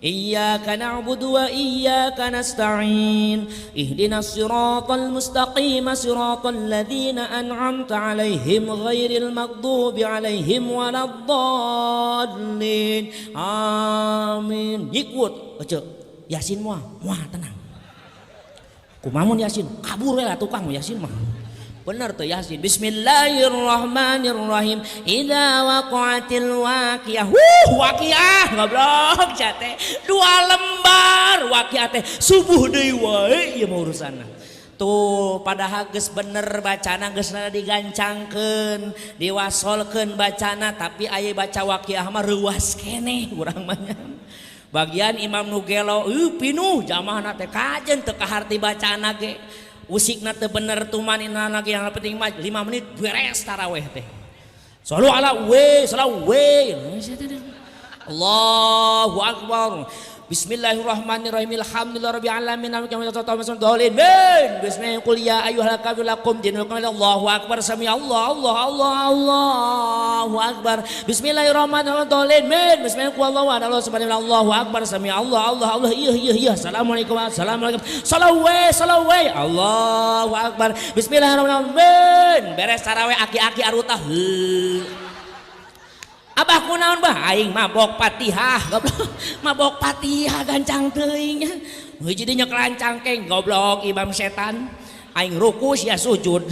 Iyyaka na'budu wa iyyaka nasta'in. Ihdinas siratal mustaqim siratal ladzina an'amta 'alaihim ghairil maghdubi 'alaihim waladdallin. Amin. Nyikut ece Yasin moal, moal tenang. Kumamun Yasin, kabur we lah tukang Yasin mah. Bener tuh Yasin. Bismillahirrahmanirrahim. Idza waqa'atil waqiah. Wuh, waqiah goblok jate. 2 lembar waqiah teh subuh deui wae ieu mah urusanna. Tuh padahal geus bener bacana geus digancangkeun, diwasolkeun bacana tapi aya baca waqiah mah reuas keneh urang mah nya. Bagian imam nu gelo, pinuh jamaahna teh kajen teu kaharti bacana ge. Usikna teu bener tumanina lagi yang penting mah 5 menit beres taraweh teh. Shallu ala we, shallu we. Allahu akbar. Bismillahirrahmanirrahim. Alhamdulillahirabbil alamin. Bismillahirrahmanirrahim. Qul ya ayyuhal kafirun lakum dinukum. Allahu akbar. Sami Allah Allah Allah Allahu akbar. Bismillahirrahmanirrahim. Bismillahirrahmanirrahim. Allahu akbar. Sami Allah Allah Allah. Iya iya iya. Assalamualaikum. Assalamualaikum. Salawai salawai. Allahu akbar. Bismillahirrahmanirrahim. Beres tarawih aki-aki arutah. Abah Bah, kunaon, Bah? Aing mabok Fatihah, goblok. Mabok Fatihah gancang teuing nya. Hiji dinya kelancangkeng, goblok, imam setan. Aing ruku, sia sujud.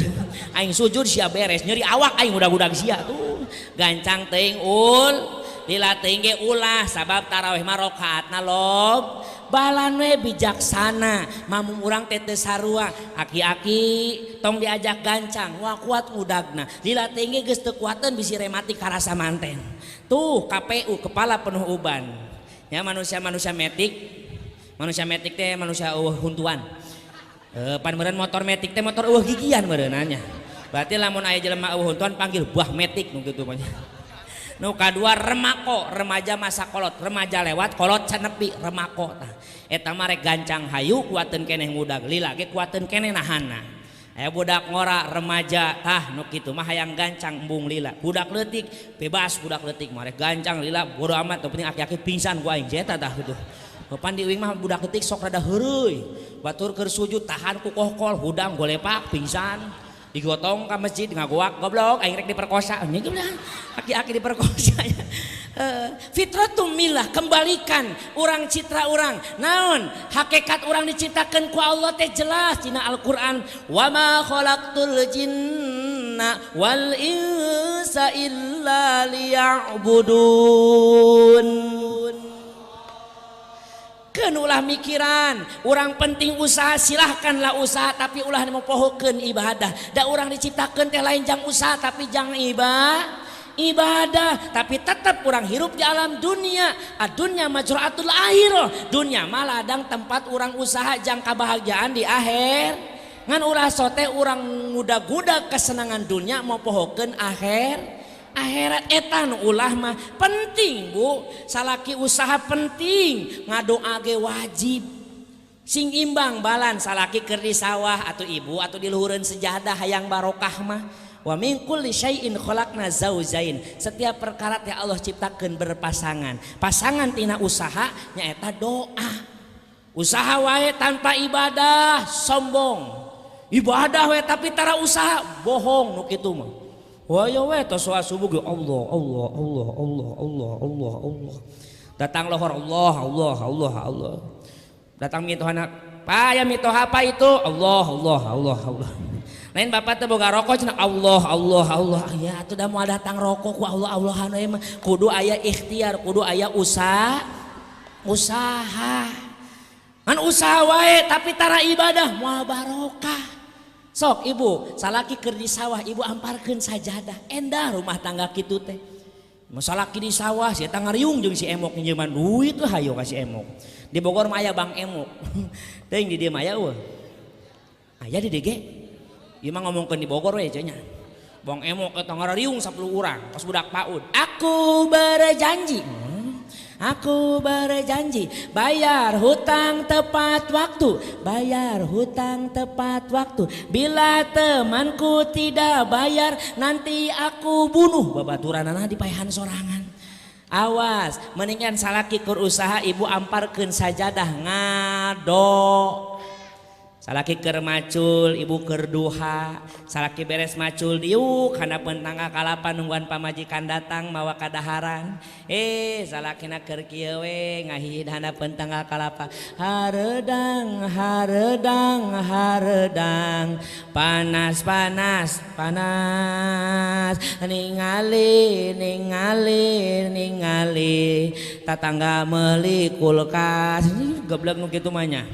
Aing sujud, sia beres. Nyeri awak aing udah-udah sia tuh. Gancang teuing ul lila teuing ge ulah, sabab tarawih mah rakaatna lob. Balan we bijaksana, mamum urang teh teu sarua. Aki-aki tong diajak gancang, wah, kuat udagna. Lila teuing ge geus teu kuateun, bisi rematik karasa manten. Tuh KPU, kepala penuh uban. Ya, manusia-manusia metik, manusia metik teh manusia euweuh huntuan. Pan meureun motor metik teh motor euweuh gigian meureunanya. Berarti lamun aya jelema euweuh huntuan panggil buah metik nu kitu mah. Nu kadua remako, remaja masa kolot, remaja lewat, kolot can nepi, remako tah. Eta mah rek gancang hayu kuateun keneh ngudag, lila ge kuateun keneh nahanna. Aya budak ngora remaja tah nu kitu mah hayang gancang, embung lila. Budak leutik bebas, budak leutik mah rek gancang lila bodo amat, nu penting aki-aki pingsan ku aing eta tah kitu. Pan di uing mah budak leutik sok rada heureuy. Batur keur sujud tahan ku kohkol, hudang golepak pingsan. Digotong ka masjid ngagoak, goblok, aing rek diperkosa. Nya gimana? Aki-aki diperkosa. Fitratum milah, kembalikan urang citra urang. Naon? Hakikat urang diciptakan ku Allah teh jelas dina Al-Qur'an, wa ma khalaqtul jinna wal insa illa liya'budun. Keun ulah mikiran urang penting usaha, silahkanlah usaha, tapi ulah mopohokeun ibadah. Da urang diciptakeun teh lain jang usaha, tapi jang ibadah. Tapi tetap urang hirup di alam dunia, dunia mazra'atul akhirah, dunia mah ladang tempat urang usaha jang kebahagiaan di akhir. Ngan ulah sote urang ngudag-gudag kesenangan dunia mopohokeun akhirat. Eta nu ulah mah penting, Bu. Salaki usaha penting, ngadoa ge wajib, sing imbang balan. Salaki keur di sawah atau ibu atau di luhureun sejadah, hayang barokah mah. Wa min kulli syai'in khalaqna zaujain, setiap perkara teh Allah ciptakeun berpasangan. Pasangan tina usaha nyaeta doa. Usaha wae tanpa ibadah sombong, ibadah wae tapi tara usaha bohong nu kitu mah. Wah ya we tos subuh ge Allah Allah Allah Allah Allah Allah Allah. Datang lohor, Allah Allah Allah Allah. Datang mitohana, Pak, ya mitoha apa itu? Allah Allah Allah Allah. Lain bapak teh boga rokok cenah Allah Allah Allah. Ya atuh da moal datang rokok ku Allah Allahan we mah. Kudu aya ikhtiar, kudu aya usaha. Usaha. Ngan usaha wae tapi tara ibadah moal barokah. Sok ibu, salaki keur di sawah, ibu amparkeun sajadah. Endah rumah tangga kitu teh. Salaki di sawah, si eta ngariung jeung si Emok nginjeman duit lah, hayo ka si Emok. Di Bogor mah aya Bang Emok. Teuing di dieu mah aya euweuh. Aya di DG. Ieu mah ngomongkeun di Bogor we nya. Bang Emok eta ngariung 10 urang, pas budak PAUD. Aku berjanji. Aku berjanji bayar hutang tepat waktu, bayar hutang tepat waktu. Bila temanku tidak bayar, nanti aku bunuh. Babaturanana dipaehan sorangan. Awas, mendingan salaki keur usaha, ibu amparkeun sajadah ngado. Salaki keur macul, ibu keur duha. Salaki beres macul diuk handapeun tangga kalapa nungguan pamajikan datang mawa kadaharan. Salakina keur kieu we ngahid handapeun tangga kalapa. Hareudang, hareudang, hareudang, panas, panas, panas. Ningali, ningali, ningali, tatangga meuli kulkas. Goblok nu kitu mah nya.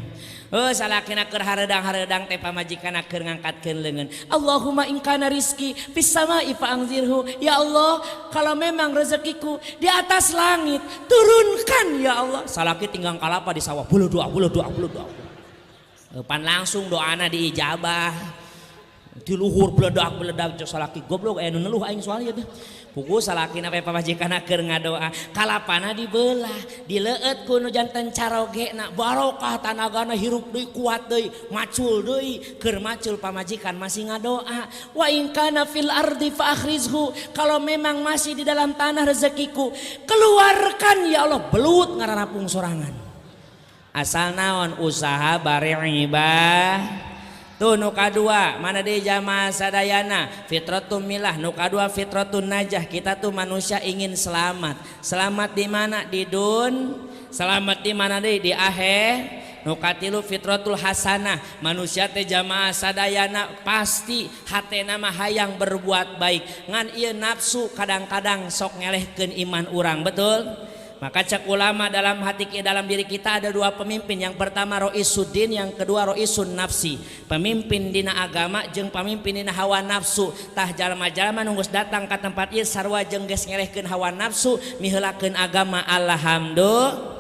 Oh, salakina keur hareudang-hareudang teh pamajikan keur ngangkatkeun leungeun. Allahumma in kana rizki fis sama'i fa anzirhu. Ya Allah, kalau memang rezekiku di atas langit, turunkan ya Allah. Salaki tinggang kalapa di sawah, bulu doa, bulu doa, bulu doa. Pan langsung doana diijabah. Di luhur beledak-beledak cok salaki, goblok, aya nu neluh aing soalnya teh. Pugu salakina pe pamajikan keur ngadoa, kalapana dibelah, dileueut ku nu janten carogena, barokah tanagana, hirup deui, kuat deui, macul deui. Keur macul pamajikan masih ngadoa, wa in kana fil ardi fa akhrizhu, kalau memang masih di dalam tanah rezekiku, keluarkan ya Allah. Belut ngararapung sorangan. Asal naon, usaha bari ibadah. Tuh nu kadua mana deui jamaah sadayana fitratul milah, nu kadua fitratun najah. Kita tuh manusia ingin selamat. Selamat di mana? Di dun. Selamat di mana deui? Di akhir. Nu katilu fitratul hasanah. Manusia teh jamaah sadayana pasti hatena mah hayang berbuat baik. Ngan ieu nafsu kadang-kadang sok ngelehkeun iman urang, betul? Maka cek ulama dalam hati dalam diri kita ada dua pemimpin. Yang pertama Roisuddin, yang kedua Roisun Nafsi. Pemimpin dina agama jeung pemimpin dina hawa nafsu. Tah jalma-jalma nu geus datang ka tempat ieu sarua jeung geus ngelehkeun hawa nafsu, miheulakeun agama. Alhamdulillah.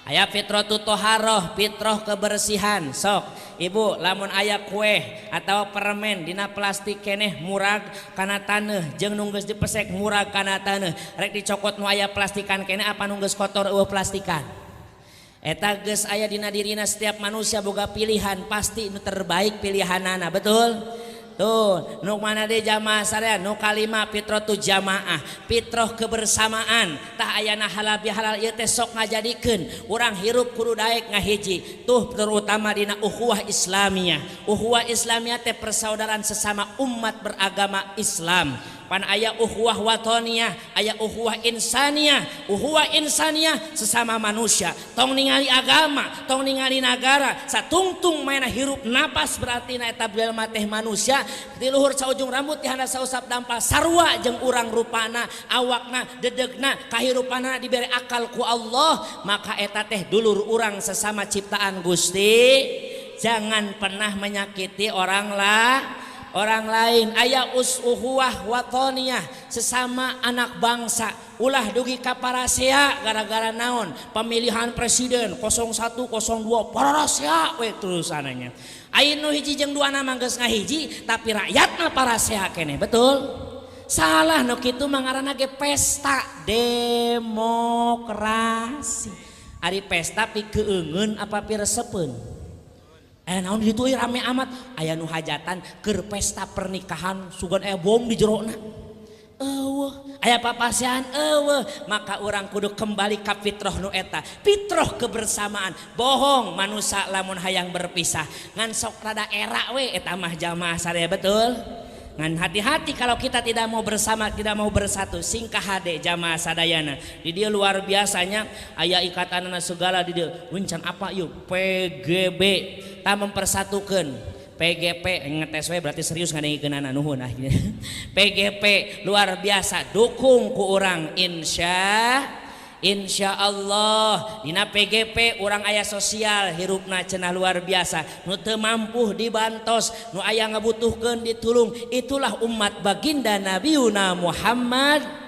Aya fitratu toharoh, fitrah kebersihan. Sok ibu lamun aya kue atau permen dina plastik keneh murag kana taneuh jeung nu geus dipesek murag kana taneuh, rek dicokot nu aya plastikan keneh apa nu geus kotor eueuh plastikan? Eta geus aya dina dirina setiap manusia boga pilihan, pasti nu terbaik pilihanana, betul? Tuh, nu mana deui jamaah sadaya? Nu kalima fitratu jamaah, fitrah kebersamaan. Tah ayana halal bihalal ieu teh sok ngajadikeun urang hirup kudu daek ngahiji. Tuh terutama dina ukhuwah Islamiyah. Ukhuwah Islamiyah teh persaudaraan sesama umat beragama Islam. Pan aya ukhuwah watoniyah, aya ukhuwah insaniyah. Ukhuwah insaniyah sesama manusia. Tong ningali agama, tong ningali nagara, satungtung mainna hirup napas berarti na eta jelema teh manusia. Di luhur saujung rambut di handap sausap dampal sarua jeung urang rupana, awakna, dedegna, kahirupana dibere akal ku Allah, maka eta teh dulur urang sesama ciptaan Gusti. Jangan pernah menyakiti orang lah orang lain. Aya uhuwah watoniyah sesama anak bangsa, ulah dugi ka parasea gara-gara naon pemilihan presiden 01 02 parasea we terusananya. Aya nu hiji jeung dua nama geus ngahiji tapi rakyatna parasea keneh, betul? Salah nu kitu mah ngaranna ge pesta demokrasi. Ari pesta pikeungeun apa piresepeun? Naon di ditu rame amat, aya nu hajatan keur pesta pernikahan sugan aya bom di jerona. Eueuh, aya papasean eueuh, maka urang kudu kembali ka fitrah nu eta. Fitrah kebersamaan. Bohong manusia lamun hayang berpisah. Ngan sok rada era we eta mah jamaah sadaya, betul? Ngan hati-hati kalau kita tidak mau bersama, tidak mau bersatu, singkah hade jamaah sadayana. Di dia luar biasanya aya ikatanana segala di dia. Wincan apa yuk? PGB tak mempersatukan. PGP ngetes we berarti serius ngadengikeunana, nuhun ah. PGP luar biasa dukung ku urang insya Allah. Dina PGP urang aya sosial hirupna cenah luar biasa, nu teu mampu dibantos, nu aya ngabutuhkeun ditulung. Itulah umat baginda Nabiuna Muhammad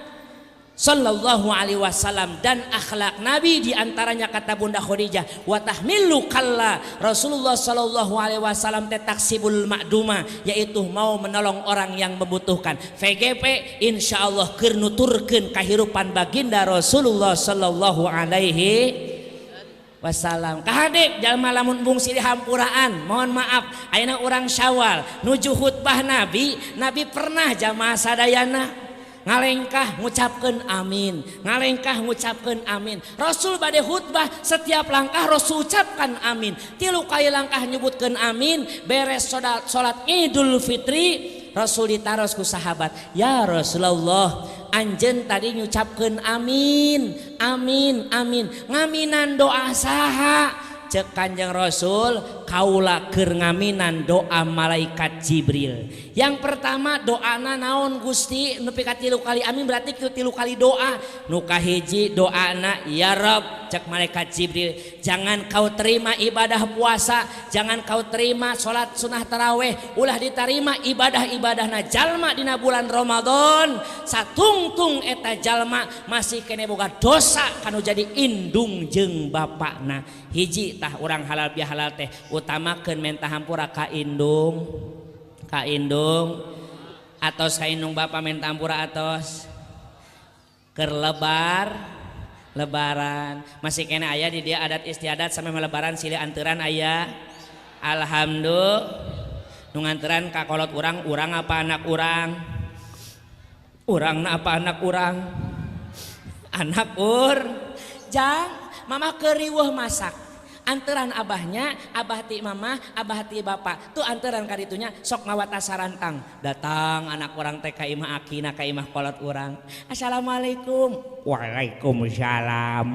sallallahu alaihi wasallam dan akhlak Nabi diantaranya kata Bunda Khadijah wa tahmilu kalla. Rasulullah sallallahu alaihi wasallam teh taksibul ma'duma, yaitu mau menolong orang yang membutuhkan. VGP insyaallah keur nuturkeun kahirupan baginda Rasulullah sallallahu alaihi wasallam. Kahadek jalma lamun bungsi di hampuraan, mohon maaf ayeuna urang Syawal nuju khutbah Nabi. Nabi pernah jamaah sadayana ngalengkah ngucapkeun amin, ngalengkah ngucapkeun amin. Rasul bade khutbah setiap langkah Rasul ucapkan amin, 3 kali langkah nyebutkeun amin. Beres salat Idul Fitri Rasul ditaros ku sahabat, ya Rasulullah anjeun tadi ngucapkeun amin amin amin, ngaminan doa saha? Cek Kanjeng Rasul, kaula keur ngaminan doa malaikat Jibril. Yang pertama doana naon Gusti? Nepi ka 3 kali amin berarti 3 kali doa. Nu kahiji doana ya Rob, cek malaikat Jibril, jangan kau terima ibadah puasa, jangan kau terima salat sunah taraweh, ulah diterima ibadah-ibadahna jalma dina bulan Ramadan. Satungtung eta jalma masih kene boga dosa kanu jadi indung jeung bapakna. Hiji tah urang halal bihalal teh utamakeun menta hampura ka indung, ka indung atos ka indung bapa menta hampura atos keur lebaran masih kene aya di dia adat istiadat sampai melebaran silih anteran aya. Alhamdulillah nu nganteran ka kolot urang, urang apa anak urang, urangna apa anak urang, anak ur jang mama keriweuh masak. Anteran abahnya, abah ti mama, abah ti bapak. Tuh anteran kaditunya sok mawa sarantang. Datang anak urang teh ka imah akina, ka imah kolot urang. Assalamualaikum. Waalaikumsalam.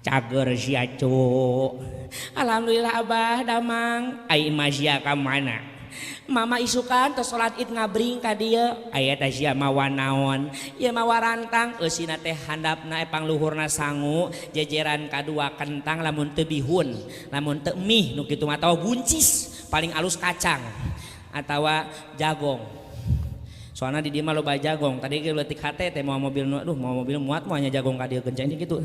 Cager sia cu. Alhamdulillah abah damang. Ai imah sia ka mana? Mama isukan tos salat Id ngabring ka dieu. Aya teh sia mawa naon? Ieu mawa rantang, eusina teh handapna pangluhurna sangu, jejeran kadua kentang lamun teu bihun, lamun teu mie nu kitu mah atawa buncis, paling alus kacang atawa jagong. Soalna di dieu mah loba jagong. Tadi ge leutik hate teh mawa mobil nu, aduh mawa mobil muat moal nya jagong ka dieu kenceng kitu.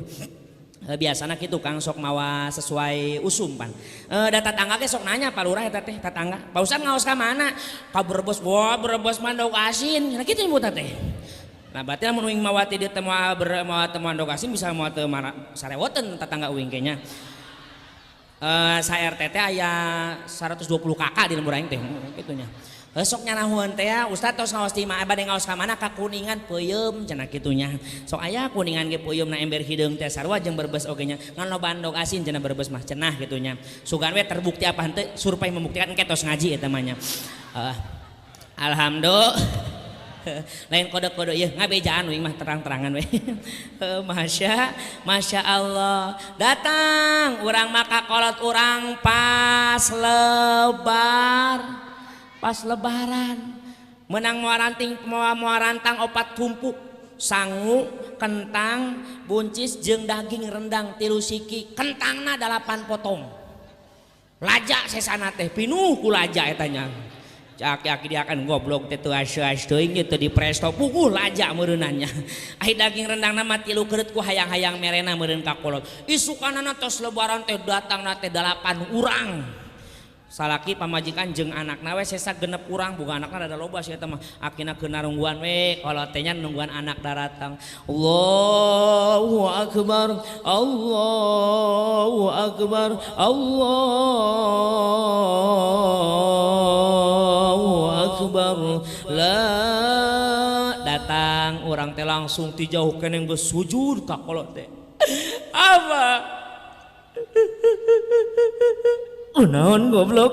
Biasana kitu Kang sok mawa sesuai usum pan. Da tatangga ge sok nanya Pak Lurah eta teh tatangga. Pak Ustad ngaos ka mana? Ka Brebes. Wah, Brebes mah endog asin. Nah kitu nyebutna teh. Nah berarti lamun uing mawa ti dieu teh moal mawa teu moal endog asin bisa moal teu sarewoteun tatangga uing ge nya. Sa RT teh aya 120 kakak di lembur aing teh kitu nya. Sok nyanahuan teh ya, Ustad tos ngaos ti mah bade ngaos ka mana ka Kuningan peuyeum cenah kitu nya. Sok aya Kuningan ge peuyeum na ember hideung teh sarua jeung Brebes oge nya. Ngan loba endog asin cenah Brebes mah cenah kitu nya. Sugan we terbukti apa henteu survei membuktikan engke tos ngaji eta mah nya. Alhamdulillah. Lain kode-kode ieu ngabejaan uing mah terang-terangan we. Masya Allah. Datang urang maka kolot urang pas lebar. Pas lebaran menang moal ranting moal moal rantang opat tumpuk sangu kentang buncis jeung daging rendang 3 siki kentangna 8 potong laja sesana teh pinuh ku laja eta nya cak-cak dia kan goblok teh teu asuh-asuh teuing teu di presto puguh laja meureunannya ai daging rendangna mah 3 keureut ku hayang-hayang merena meureun ka kolot isukanana tos lebaran teh datangna teh 8 urang salaki pamajikan jeung anakna we sesa genep urang boga anakna rada loba sia eta mah akina keur narungguan we kolot teh nya nungguan anak daratang Allahu akbar Allahu akbar Allahu akbar la datang urang teh langsung ti jauh keneh geus sujud ka kolot teh apa naon goblok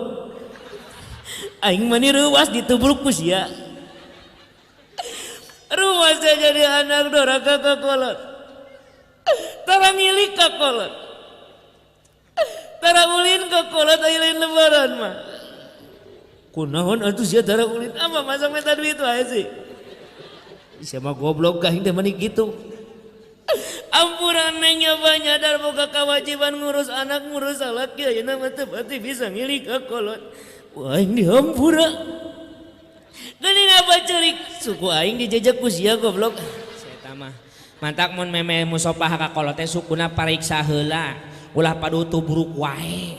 aing mah reuas ditubruk ku sia ruas teh jadi anak doraka ka kolot tara ngilik ka kolot tara ulin ka kolot aya lain lebaran mah kunaon atuh sia tara ulin apa masang minta duit wae sih sia mah goblok aing teh mani kitu. Ampura neng nyoba nyadar boga kewajiban ngurus anak ngurus salaki ayeuna mah teu pati bisa ngilik ka kolot. Wah aing dihampura. Geuning apa ceurik suku aing dijejek ku sia goblok. Eta mah mantak mun meme musopah ka kolot teh sukuna pariksa heula ulah padutu buruk wae.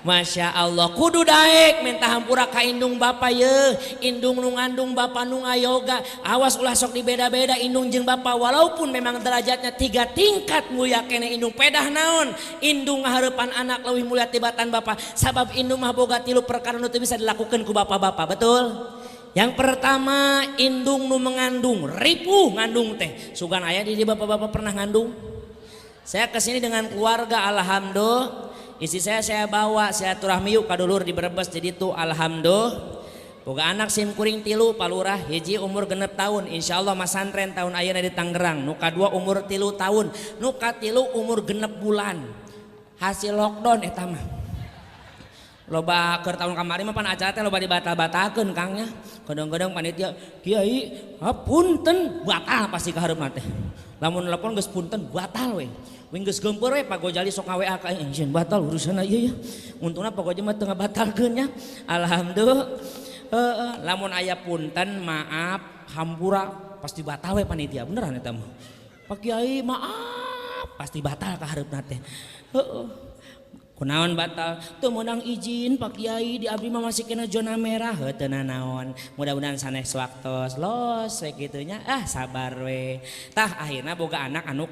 Masya Allah kudu daek minta hampura ka indung bapa ye indung nu ngandung bapa nu ngayoga awas ulah sok dibeda-beda indung jeung bapa walaupun memang derajatnya 3 tingkat mulia kene indung pedah naon indung ngahareupan anak leuwih mulia tibatan bapa sabab indung mah boga 3 perkara nu teu bisa dilakukeun ku bapa-bapa betul. Yang pertama indung nu mengandung ripuh ngandung teh sugan aya di bapak-bapak pernah ngandung. Saya kesini dengan keluarga alhamdulillah. Istri saya bawa silaturahmi yuk ka dulur di Brebes jadi tuh alhamdulillah. Boga anak sim kuring 3 Pak Lurah hiji umur 6 tahun insyaallah masantren tahun ayeuna di Tangerang nu kadua umur 3 tahun nu katilu umur 6 bulan hasil lockdown eta mah loba keur tahun kamari mah pan acara teh loba dibatal-batalkeun Kang nya kadang-kadang panitia kiai hapunten batal pasti ka hareupna teh lamun telepon geus punten batal we. Wing geus geumpeur we Pak Gojali sok nga-WA ka aing jeung batal urusanna ieu ya. Untungna Pak Gojali mah teu ngabatalkeun nya. Alhamdulillah. Heeh, lamun aya punten maaf hampura pasti batal we panitia beneran eta mah. Pak Kiai maaf pasti batal ka hareupna teh. Heeh. Kunaon batal? Teu meunang izin Pak Kiai di abdi mah masih kena zona merah heuh teu nanaon. Mudah-mudahan sanes waktos los we kitu nya. Ah sabar we. Tah akhirna boga anak anu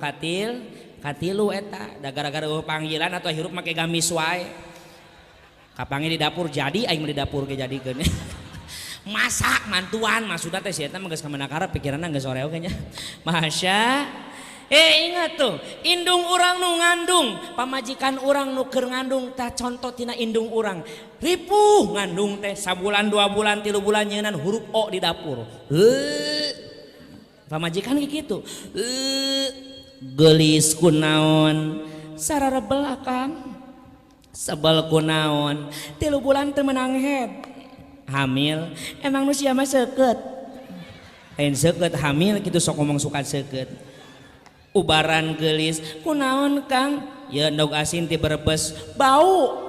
katilu eta da gara-gara eueuh panggilan atau hirup make gamis wae. Kapangi di dapur jadi aing mah di dapur ge jadikeun. Masak mantuan maksudna teh si eta mah geus ka mana karep pikiranna geus sore oge nya. Masya Ingat tuh, indung urang nu ngandung, pamajikan urang nu keur ngandung tah contoh tina indung urang. Ripuh ngandung teh sabulan 2 bulan 3 bulan nyeunan huruf O di dapur. Heuh. Pamajikan kitu. Geulis kunaon? Sararebel akang. Sebel kunaon? 3 bulan teu meunang head. Hamil, emang nu sia mah seukeut. Lain seukeut hamil kitu sok ngomong suka seukeut. Ubaran geulis kunaon Kang? Ye endog asin ti Brebes bau.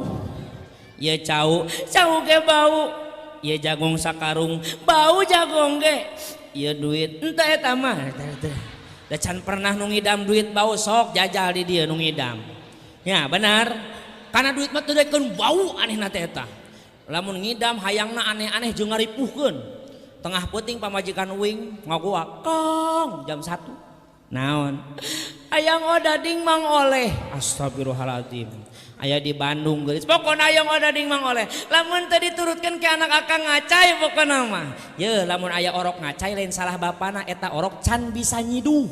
Ye cau, cau ge bau. Ye jagung sakarung bau jagung ge. Ye duit ente eta mah. Da can pernah nu ngidam duit bau sok jajal di dieu nu ngidam. Ya benar. Karena duit mah teu daekeun bau anehna teh eta. Lamun ngidam hayangna aneh-aneh jeung ngaripuhkeun. Tengah peuting pamajikan uing ngagoak Kang jam 1. Naon? Hayang odading mang oleh. Astagfirullahaladzim. Aya di Bandung geulis. Pokona hayang odading mang oleh. Lamun teu diturutkeun ke anak akang ngacai pokona mah. Ye lamun aya orok ngacai lain salah bapana eta orok can bisa nyiduh.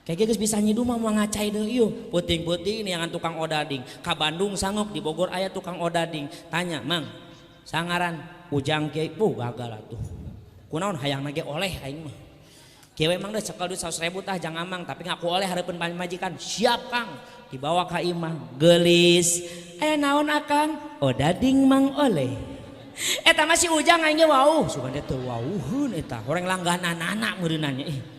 Kayak geus bisa nyiduh mah moal ngacai deui ieu. Peuting-peuting neangan tukang odading. Ka Bandung sangok di Bogor aya tukang odading. Tanya, "Mang, sangaran Ujang kiai?" Puh gagal atuh. Kunaon hayangna ge oleh aing mah. Kieu emang deh cekel duit 100.000 tah jang amang tapi ngaku oleh hareupeun pamajikan. Siap Kang. Dibawa ka imah. Geulis. Aya naon akang? Odading mang oleh. Eta mah si Ujang aing ge wauh. Sugan teh teu wauheun eta. Horeng langgananana meureunana ih.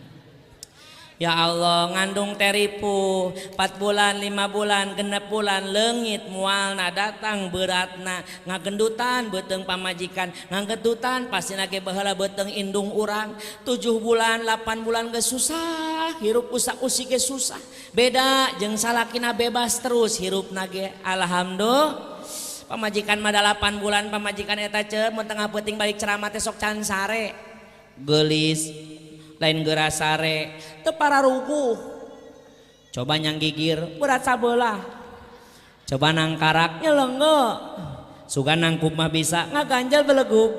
Ya Allah ngandung teripu 4 bulan 5 bulan 6 bulan leungit mualna datang beratna ngagendutan beuteung pamajikan ngagendutan pastina ge baheula beuteung indung urang 7 bulan 8 bulan geus susah hirup usak-usik ge susah beda jeung salakina bebas terus hirupna ge alhamdulillah pamajikan mah 8 bulan pamajikan eta ceu mun tengah peuting balik ceramah teh sok can sare geulis lain geura sare teu pararuguh coba nyang gigir berat sabelah coba nangkarak nyelengge sugan nangkup mah bisa ngaganjel belegug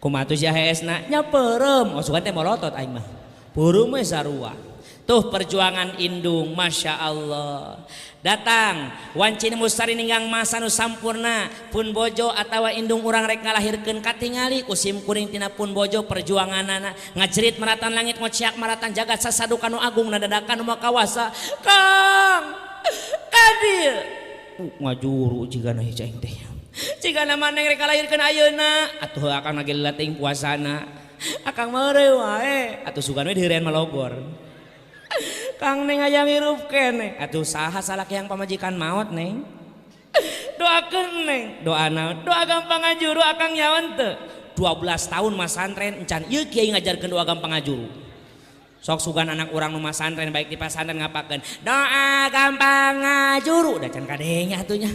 kumaha tuh sia heesna nya peureum oh sugan teh molotot aing mah peureum we sarua tuh perjuangan indung Masya Allah datang wancina mustari ninggang masa nu sampurna pun bojo atawa indung urang rek ngalahirkeun katingali ku sim kuring tina pun bojo perjuanganana ngajerit maratan langit ngociak maratan jagat sasaduka nu agung nadadakan nu makawasa Kang Kadir ngajuru jigana hiji aing teh jigana maneng rek ngalahirkeun ayeuna atuh akang lagi leutik puasana akang meureuh wae atuh sugan we diheurean malogor Kang neng hayang hirup keneh atuh saha salaki yang pamajikan maot neng doakeun neng doa naon doa gampang ngajuru akang nyawan teu 12 tahun masantren encan ieu kiai ngajarkeun doa gampang ngajuru sok sugan anak urang nu masantren baik di pasantren ngapakeun doa gampang ngajuru da can kadenge atuh nya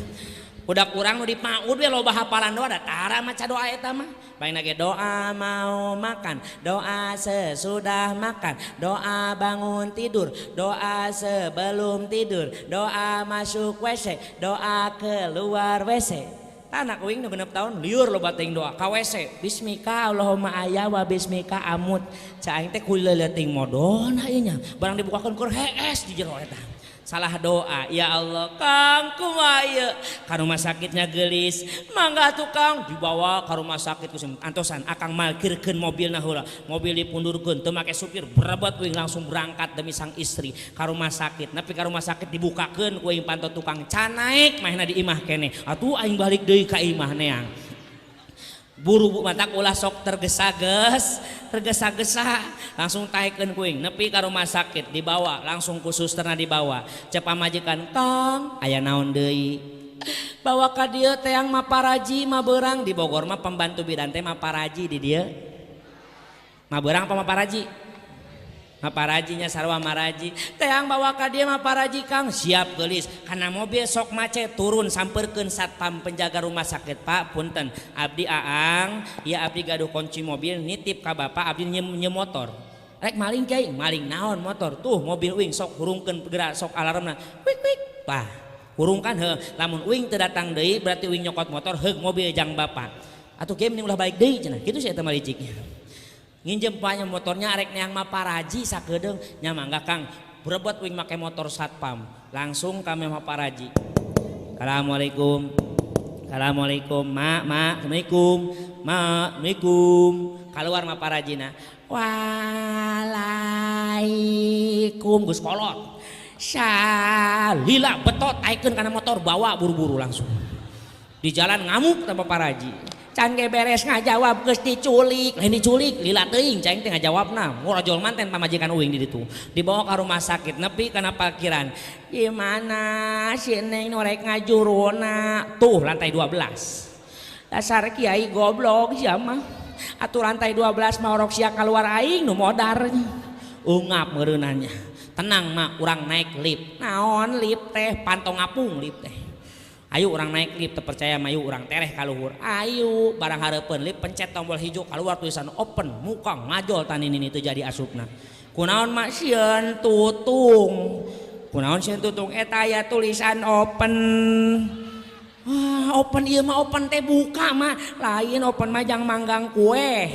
budak urang nu di PAUD we loba hafalan doa da tara maca doa eta mah bae ge doa mau makan doa sesudah makan doa bangun tidur doa sebelum tidur doa masuk WC doa keluar WC anak uing nu 6 tahun liur loba teuing doa ka WC bismika Allahumma aya wa bismika amut ca aing teh kuleuleung modona ieu nya barang dibukakeun keur hees di jero eta salah doa ya Allah Kang kumaha ieu ka rumah sakitnya geulis mangga tukang dibawa ka rumah sakit ku antosan akang malkirkeun mobilna heula mobil dipundurkeun teu make supir berebet uing langsung berangkat demi sang istri ka rumah sakit nepi ka rumah sakit dibukakeun ku uing panto tukang can naek mahna di imah keneh atuh aing balik deui ka imah neang buru matak ulah sok tergesa-gesa langsung taekeun kuing nepi ka rumah sakit dibawa langsung ku susterna dibawa cep pamajikan Kang aya naon deui bawa ka dieu teang maparaji mabeurang di Bogor mah pembantu bidan teh maparaji di dieu mabeurang apa maparaji maparajinya sarua maraji teang bawa ka dieu maparaji Kang siap geulis kana mobil sok macet turun sampeurkeun satpam penjaga rumah sakit Pak punten abdi aang ieu abdi gaduh kunci mobil nitip ka bapak abdi nyem motor rek maling kiai maling naon motor tuh mobil uing sok hurungkeun geura sok alarmna wik wik bah hurungkan heuh lamun uing teu datang deui berarti uing nyokot motor heug mobil jang bapak atuh kiai mending ulah balik deui cenah kitu sia eta mah licik. Nginjem paknya motornya arek neang Maparaji sakedeung nya mangga Kang. Berebut wing make motor satpam. Langsung kami Maparaji. Assalamualaikum. Assalamualaikum, mak, mak, assalamualaikum, mak, assalamualaikum. Keluar Maparajina. Waalaikum geus kolot. Salila betot aikeun kana motor bawa buru-buru langsung. Di jalan ngamuk teh Maparaji. Can ge beres ngajawab geus diculik, lain diculik lila teuing cai teh ngajawabna. Ngorojol manten pamajikan uing di ditu. Dibawa ka rumah sakit nepi kana parkiran. Gimana si Neng nu rek ngajuruna? Tuh lantai 12. Dasar kiai goblok sia mah. Atuh lantai 12 mah orok sia kaluar aing nu modar. Ungap meureunannya. Tenang mak, urang naik lift. Naon lift teh? Pantong ngapung lift teh. Ayo urang naik lift, terpercaya mayu urang tereh kaluhur. Ayo barang hareupeun lift pencet tombol hijau keluar tulisan open, muka ngajol tani nini teu jadi asupna. Kunaon mak sieun tutung. Kunaon sieun tutung eta aya tulisan open. Wah, open ieu mah open teh buka mah. Lain open mah jang manggang kue.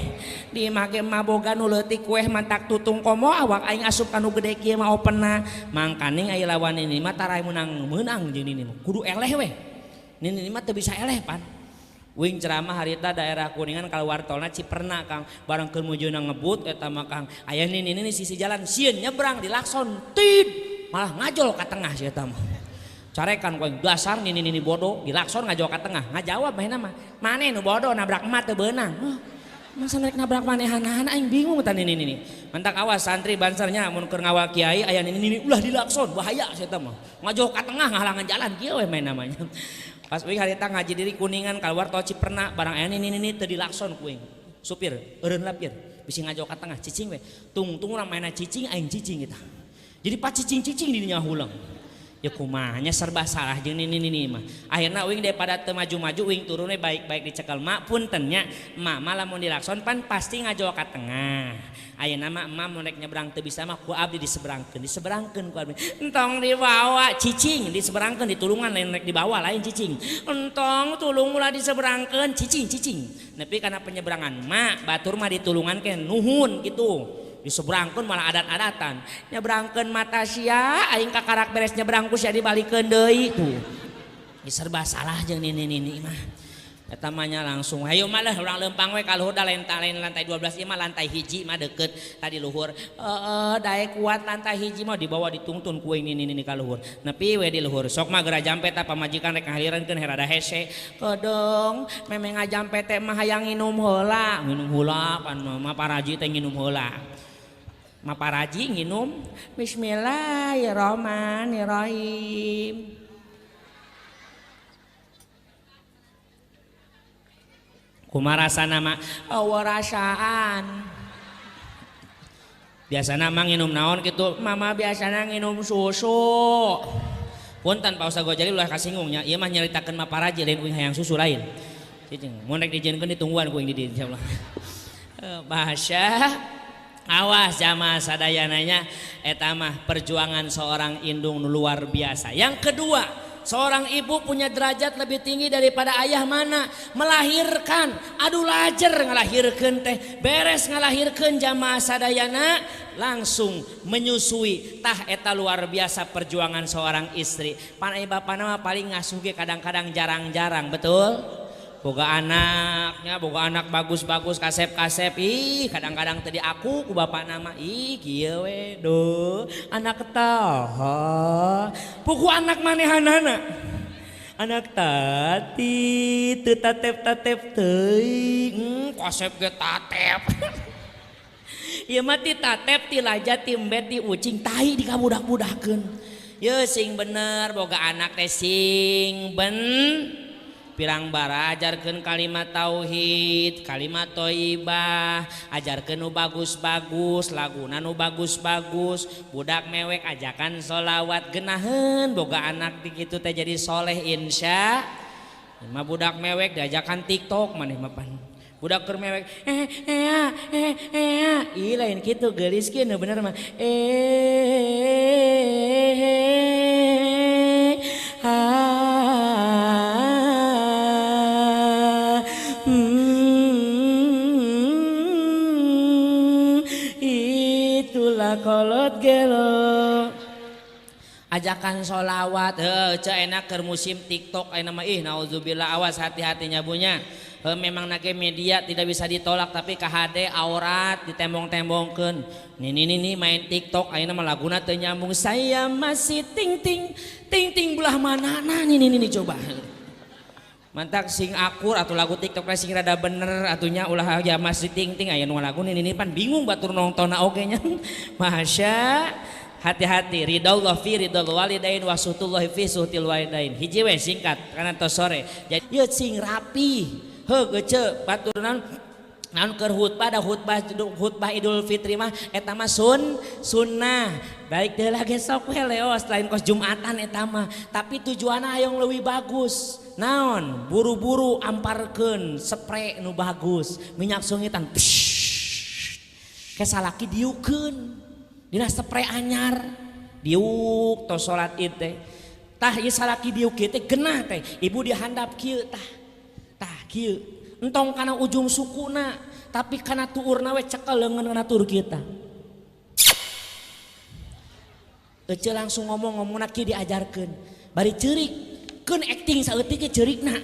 Di make mah boga nu leutik kue mantak tutung komo awak aing asup kanu gede kieu mah openna. Mangkaning aya lawan ini mah tarai meunang jeung nini mah. Kudu eleh weh. Nini mah teu bisa eleh pan. Wing ceramah harita daerah Kuningan keluar tolna Ciperna Kang. Barang keur mujuna ngebut eta mah Kang. Aya nini nini sisi jalan sieun nyebrang dilakson tid malah ngajol ka tengah si eta mah. Carekan koin dasar nini nini bodoh dilakson ngajol ka tengah ngajawab manehna mah maneh nu bodoh nabrak emak teu beunang. Oh, masa rek nabrak manehanana aing bingung tah nini nini. Mantak awas santri bansernya mun keur ngawal kiai aya nini nini ulah dilakson bahaya sia mah. Ngajol ka tengah ngahalangan jalan kieu we main namanya. Pas uing harita ngaji diri Kuningan keluar tol Ciperna barang aya nini nini teu dilakson ku uing. Supir eureun lah pir bisi ngajol ka tengah cicing we. Tungtung urang mainna cicing aing cicing eta. Jadi pa cicing-cicing dirinya hulang. Ya kumahnya serba salah jeung nini nini mah. Akhirna uing daripada teu maju-maju uing turunnya baik-baik dicekel mak punten nya. Mak mah lamun dilakson pan pasti ngajol ka tengah. Ayeuna mah emak mun rek nyebrang teu bisa mah ku abdi diseberangkeun, diseberangkeun ku abdi. Entong dibawa cicing diseberangkeun ditulungan lain rek dibawa lain cicing. Entong tulung ulah diseberangkeun cicing cicing. Nepi kana penyeberangan mak batur mah ditulungan ke nuhun gitu. Diseberangkeun malah adat-adatan. Nyebrangkeun mata sia aing kakarak beres nyebrang ku sia dibalikeun deui tuh. Serba salah jeung nini-nini mah. Eta mah nya langsung hayu mah lah urang leumpang we ka luhur da lain lantai 12 ieu mah lantai hiji mah deket tadi luhur. Heeh daek kuat lantai hiji mah dibawa ditungtun ku nini-nini ka luhur. Nepi we di luhur sok mah geura jampe ta pamajikan rek ngahalirankeun rada hese. Kedeung meme ngajampe teh mah hayang nginum heula, nginum heula pan mah paraji teh nginum heula. Maparaji nginum bismillahirrahmanirrahim. Kumaha rasana mah? Eueuh rasaan. Biasana mah nginum naon kitu? Mama biasana nginum susu. Punten Pak Ustaz Gojali ulah kasinggung nya, ieu mah nyaritakeun maparaji lain uing hayang susu lain. Cicing, mun rek dijieunkeun ditungguan ku uing di dieu insyaallah. Bahasa awas jamaah sadayananya eta mah perjuangan seorang indung luar biasa. Yang kedua, seorang ibu punya derajat lebih tinggi daripada ayah mana? Melahirkan. Aduh lajer ngalahirkeun teh, beres ngalahirkeun jamaah sadayana langsung menyusui. Tah eta luar biasa perjuangan seorang istri. Pan aya bapana mah paling ngasuh ge kadang-kadang jarang-jarang, betul? Boga anaknya, boga anak bagus-bagus, kasep-kasep, ih kadang-kadang tadi aku ku bapak nama, ih kieu we duh, anak taha, puku anak manehanana, anak tati, teu tatep-tatep teuing, kasep ge tatep, ieu mah ti tatep, ti laja, ti embet, ti ucing, tai dikabudak-budakeun, ye sing bener boga anak teh sing ben. Pirang bara ajarkeun kalimat tauhid, kalimat thayyibah, ajarkeun nu bagus-bagus, laguna nu bagus-bagus, budak mewek ajakan sholawat geunaheun boga anak di kitu teh jadi soleh insya. Mah budak mewek diajakan TikTok maneh mah pan. Budak keur mewek ih lain kitu geulis kieu nu bener mah sakolot gelo. Ajakan sholawat, heuh ceu enak keur musim TikTok ayeuna mah ih naudzubillah awas hati-hatinya bunya. Heuh memang nage media tidak bisa ditolak tapi KHD aurat ditembong-tembongkeun. Nini nini main TikTok ayeuna mah laguna teu nyambung saya masih ting ting ting ting belah mana nah nini nini coba. Mantak sing akur atau lagu TikTok sing rada bener atunya ulah ya masih ting ting aya nu lagu nini nini pan bingung batur nongtonna oge nya. Masya hati-hati ridallah fi ridal walidain wa suhtullahi fi suhtil walidain. Hiji we singkat karena tos sore. Jadi ieu sing rapi. Heuh geuceu batur naon naon keur khutbah da khutbah Idul Fitri mah eta mah sunnah. Baik deui lagi sok we leos lain kos Jumatan eta mah, tapi tujuanna hayang leuwih bagus. Naon buru-buru amparkeun spray nu bagus, minyak sungitan. Ke salaki diukeun. Dina spray anyar diuk tos salat id teh tah ieu salaki diuk kieu teh genah teh ibu dihandap kieu tah tah kieu entong kana ujung sukuna tapi kana tuurna we cekel leungeun kana tuur kieu tah ece langsung ngomong-ngomongna kieu diajarkeun bari ceurik keun acting saeutik ge ceurikna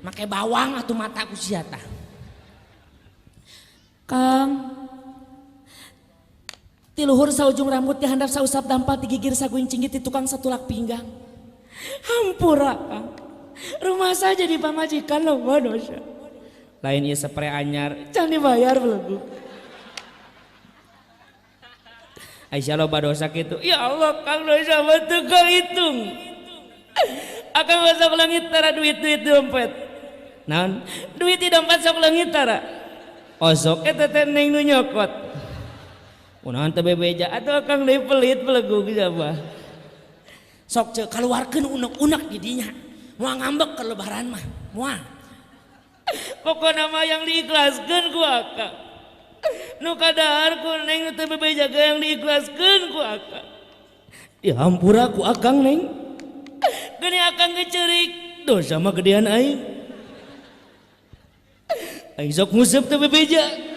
make bawang atuh mata ku sia tah Kang ti luhur saujung rambut dihandap sausap dampal digigir saguncing di tukang satulak pinggang. Hampura Kang. Rumah saja di pamajikan loba dosa. Lain ieu spray anyar, can dibayar belegu. Aisyah loba dosa kitu. Ya Allah Kang dosa mah teu kahitung. Akang sok leungit tara duit-duit dompet. Naon? Duit di dompet sok leungit tara. Osok eta teh neng nu nyokot. Kunaon teu bebeja atuh akang deui pelit belegu geus. Sok ceu kaluarkeun unek-unek di dinya. Moal ngambek ke lebaran mah, moal. Pokona mah yang diikhlaskeun ku akang. Nu kadahar ku neng teu bebeja ge yang diikhlaskeun ku akang. Dihampura ku akang neng. Geuning akang ge ceurik, dosa mah gedean aing. Aing sok nguseup teu bebeja.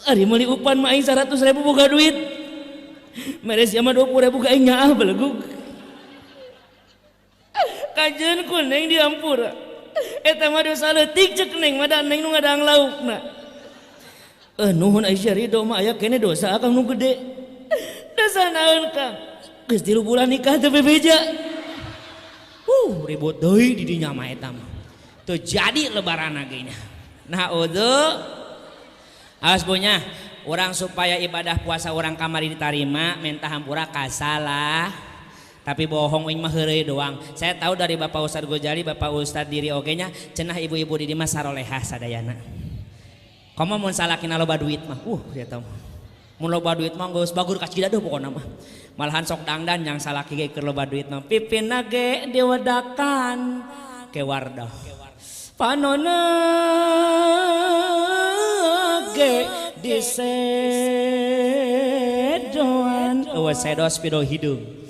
Ari meuli upan mah aing 100.000 boga duit. Mere sia mah 20.000 ka aing nyaah belegug. Kajeun ku neng diampura. Eta mah dosa leutik ceuk neng mah da neng nu ngadang laukna. Nuhun Aisyah ridho mah aya keneh dosa akang nu gede. Dosa naon Kang? Geus 3 bulan nikah teu bebeja. Ribut deui di dinya mah eta mah. Teu jadi lebaran ge nya. Nah udzu awas punya orang supaya ibadah puasa orang kamari diterima minta hampura kasalah tapi bohong aing mah heureuy doang. Saya tahu dari Bapak Ustadz Gojali, Bapak Ustadz diri oge nya cenah ibu-ibu di dieu mah sarolehah sadayana. Komo mun salakina loba duit mah, dia tahu. Mun loba duit mah geus bagur ka Cidaduh pokona mah. Malahan sok dangdan yang salaki ge keur loba duit mah pipina ge diwedakan ke wardah. Panona ge disedoan eueuh sedos pido hidung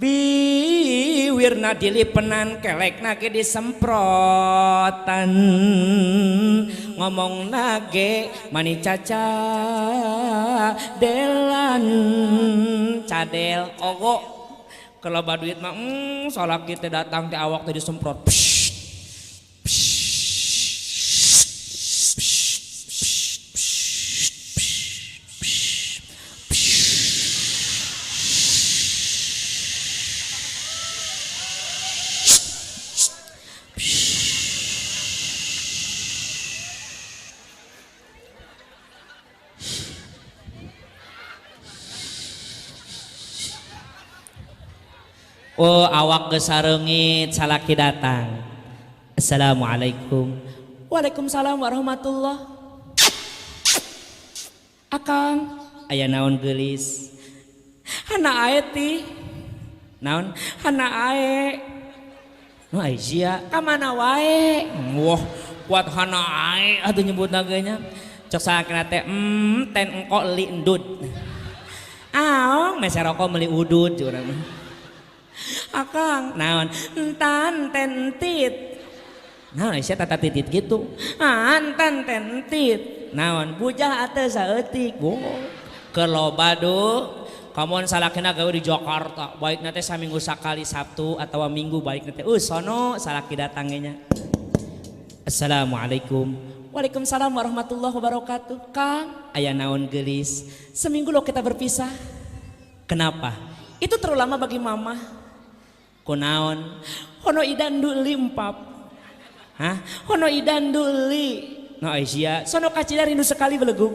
biwirna dilipenan kelekna ge disemprotan ngomongna ge mani caca delan cadel ogo kalau loba duit mah salaki teh datang teh awak teh disemprot. Oh awak geus sareungit salaki datang. Assalamualaikum. Waalaikumsalam warahmatullah. Akang aya naon geulis? Hana ae ti. Naon? Hana ae. Nu Aisyah ka mana wae? Wah, kuat hana ae atuh nyebutna ge nya. Cek salakina teh ten engko li endud. Aong mese rokok meuli udud urang mah. Akang naon entan tentit naon Aisyah tata titit gitu antan tentit Naon bujah ateu saeutik. Keur loba kamon salakina gawe di Jakarta, baikna teh saminggu sakali Sabtu atawa Minggu baikna teh. Sono salaki datangnya. Assalamualaikum. Waalaikumsalam warahmatullahi wabarakatuh. Kang, aya naon geulis? Seminggu lo kita berpisah. Kenapa? Itu terlalu lama bagi mama. Kunaon? Hono idan duli empap. Hah? Hono idan duli. No Aisyah, sono kacida rindu sekali belegug.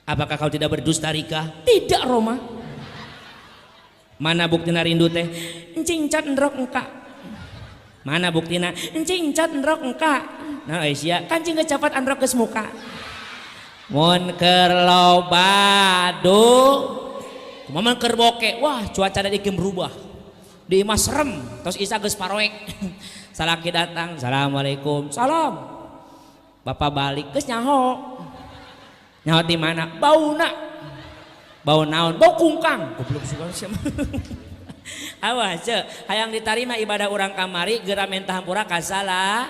Apakah kau tidak berdusta Rika? Tidak Roma. Mana buktina rindu teh? Encing cat endrok engka. Mana buktina? Encing cat endrok engka. Nah Aisyah, kancing kecapat androk geus muka. Mun keur loba du, kumaha keur boke, wah cuaca dari ieu berubah. Di imah serem, terus Isa geus paroek. Salaki datang, assalamualaikum, salam. Bapak balik, geus nyaho. Nyaho di mana? Bauna. Bau naon? Bau kungkang. Goblok sugan sia. Awas ce, hayang ditarima ibadah urang kamari geura menta hampura ka salah.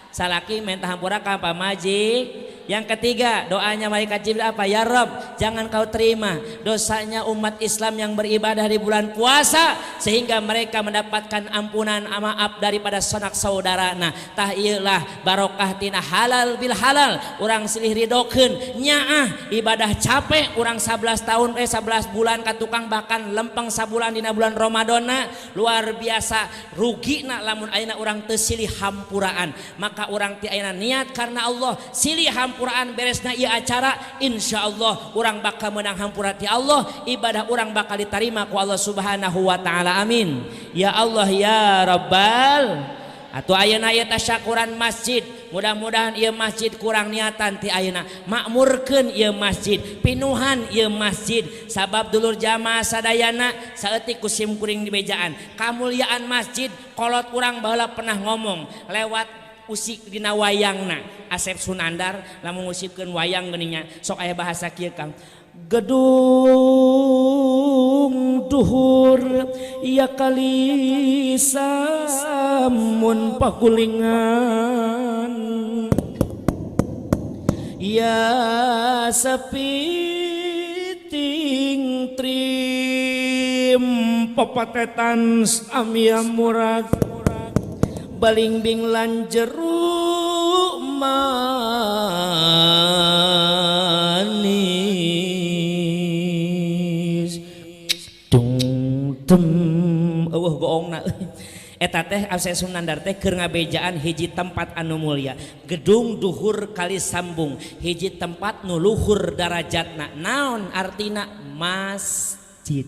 Salaki menta hampura ka pamajik. Yang ketiga, doanya malaikat Jibril apa? Ya Rob, jangan kau terima dosanya umat Islam yang beribadah di bulan puasa sehingga mereka mendapatkan ampunan maaf daripada sanak saudara. Nah, tah ieu lah barokah tina halal bil halal. Urang silih ridokeun nyaah ibadah capek urang 11 tahun 11 bulan ka tukang bahkan lempeng sabulan dina bulan Ramadana luar biasa rugina lamun ayeuna urang teu silih hampuraan. Maka urang ti ayeuna niat karena Allah silih hampuraan beresna ieu acara insyaallah urang bakal menang hampura ti Allah, ibadah urang bakal diterima ku Allah Subhanahu wa taala. Amin ya Allah ya Rabbal. Atuh ayeuna ieu tasyakuran masjid, mudah-mudahan ieu masjid kurang niatan ti ayeuna makmurkeun ieu masjid, pinuhan ieu masjid, sabab dulur jamaah sadayana saeutik ku sim kuring dibejaan kamuliaan masjid. Kolot urang baheula pernah ngomong lewat usik dina wayangna Asep Sunandar lamun ngusipkeun wayang geuning nya sok aya bahasa kieu Kang, gedung duhur ya kali samun pagulingan ya sepiting trim pepatetan samia murag balingbing lan jeruk manis dung dem eueuh goongna. Eta teh Asep Sunandar teh keur ngabejaan hiji tempat anu mulia, gedung duhur kali sambung, hiji tempat nu luhur darajatna. Naon artina masjid?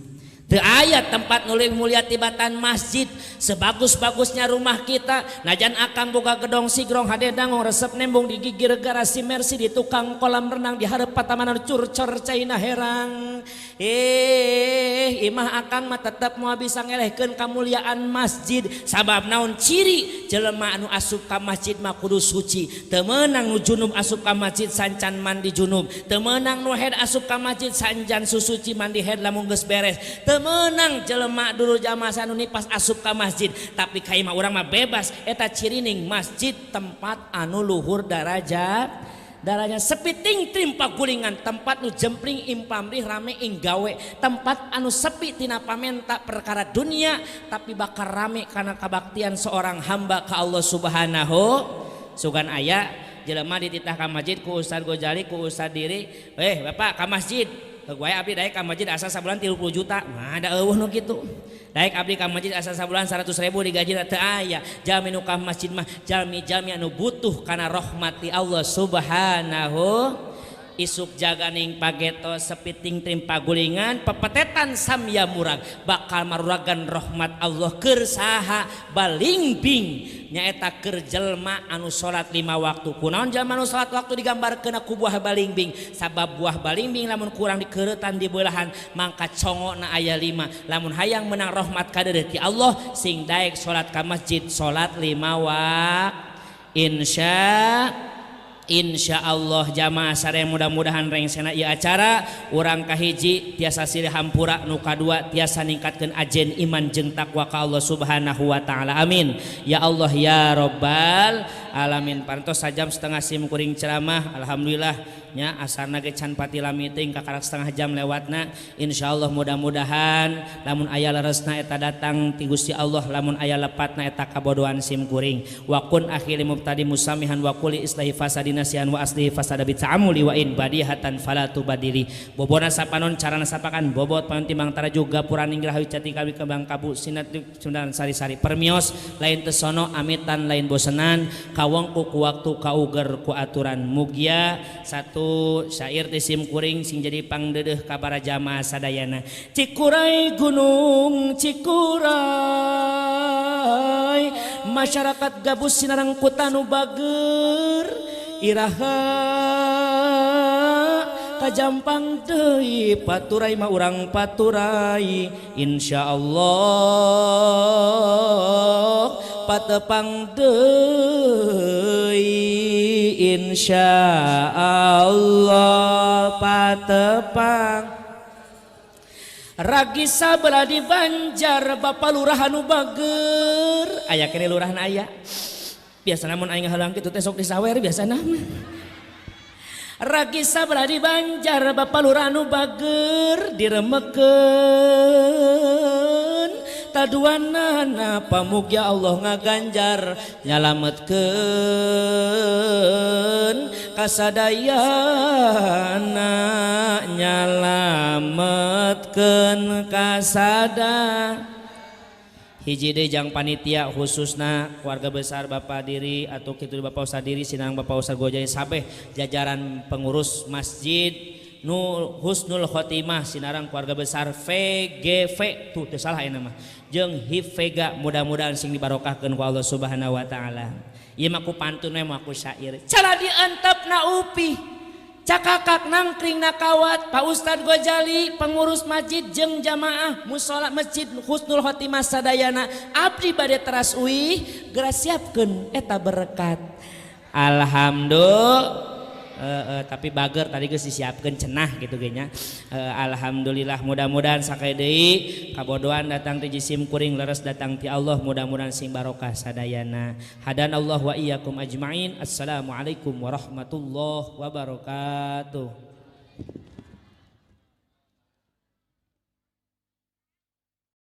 Teu aya tempat nu leuwih mulia tibatan masjid. Sebagus-bagusnya rumah kita, najan akang boga gedong sigrong hade dangong resep nembong di gigir garasi Mercy di tukang kolam renang di hareup patamanan curcor caina herang. Imah akang mah tetep moal bisa ngelehkeun kamuliaan masjid. Sabab naon ciri jelema anu asup ka masjid mah kudu suci. Teu meunang nu junub asup ka masjid sancan mandi junub. Teu meunang nu head asup ka masjid sancan susuci mandi head lamun geus beres. Teu meunang jelema dulu jamaah anu nipas asup ka masjid. Tapi ka imah urang mah bebas. Eta cirining masjid tempat anu luhur darajat. Darahnya sepi ting trim pagulingan tempat nu jempling impamrih rame ing gawe, tempat anu sepi tina pamenta perkara dunia tapi bakal rame karena kabaktian seorang hamba ka Allah Subhanahu. Sugan aya jelema dititah ka masjid ku Ustaz Gojali ku Ustaz Diri, bapak ka masjid heug wae abdi daek ka masjid asa sabulan 30 juta mah da eueuh nu kitu. Daek abdi ka masjid asa sabulan 100 ribu digaji teu aya. Jalmi nu ka masjid mah jalmi-jalmi anu butuh kana rahmat ti Allah Subhanahu. Isuk jaganing pageto sepiting trim pagulingan pepetetan samya murag bakal maruragan rahmat Allah keur saha balingbing nyaeta keur jelma anu salat 5 waktu. Kunaon jelma anu salat waktu digambarkeun ku buah balingbing, sabab buah balingbing lamun kurang dikeuretan di beulah mangka congona aya 5. Lamun hayang menang rahmat kadeudeuh ti Allah sing daek salat ka masjid salat 5 waktu. Insya Allah jamaah sareng mudah-mudahan rengsena ieu acara urang kahiji tiasa silih hampura, nu kadua tiasa ningkatkeun ajen iman jeung takwa ka Allah Subhanahu wa taala. Amin ya Allah ya Rabbal alamin. Parantos sajam setengah sim kuring ceramah, alhamdulillah nya asarna ge can pati lami teuing kakarak setengah jam lewatna. Insyaallah mudah-mudahan lamun aya leresna eta datang ti Gusti Allah, lamun aya lepatna eta kabodohan sim kuring. Wa kun akhiri mubtadi musamihan wa quli islahi fasadi nasihan wa aslihi fasada bi ta'amuli wa in badihatan fala tubadili. Bobona sapanon carana sapakan bobot panon timbang taraju gapuraning rahayu cati kawi kembang kabu sinat sundan sari-sari permios lain tesono amitan lain bosenan kawongku ku waktu kauger ku aturan. Mugia satu syair ti sim kuring sing jadi pangdeudeuh ka para jamaah sadayana. Cikuray gunung Cikuray, masyarakat gabus sinarang kutanu bager, iraha kajampang deui paturai mah urang paturai, insyaallah patepang deui, insyaallah patepang. Ragi sabelah di Banjar Bapak Lurah anu bager, aya kene lurahna aya. Biasana mun aing ngahalang kitu teh sok disawer biasana mah. Ragi sabelah di Banjar Bapak Lurah anu bager diremekeun taduanana pamugia Allah ngaganjar nyalametkeun kasadayana, nyalametkeun kasada. Hiji deui jang panitia khususna keluarga besar Bapak Diri atau kitu Bapak Ustad Diri sinang Bapak Ustad Gojai sabeh jajaran pengurus masjid nu Husnul Khotimah sinarang keluarga besar VGV tuh teu salah ayeuna mah jeung Hifega, mudah-mudahan sing dibarokahkeun ku Allah Subhanahu wa taala. Ieu mah ku pantun we mah ku syair. Cara diantepna upi cakakak nangkring nakawat Pak Ustad Gojali pengurus masjid jeung jamaah musola masjid Husnul Khotimah sadayana abdi bade teras uih geura siapkeun eta berkat. Alhamdulillah. Tapi bager tadi geus disiapkeun cenah gitu ge nya. Alhamdulillah mudah-mudahan sakali deui kabodohan datang ti jisim kuring leres datang ti Allah, mudah-mudahan sing barokah sadayana. Hadanallahu wa iyyakum ajmain. Assalamualaikum warahmatullahi wabarakatuh.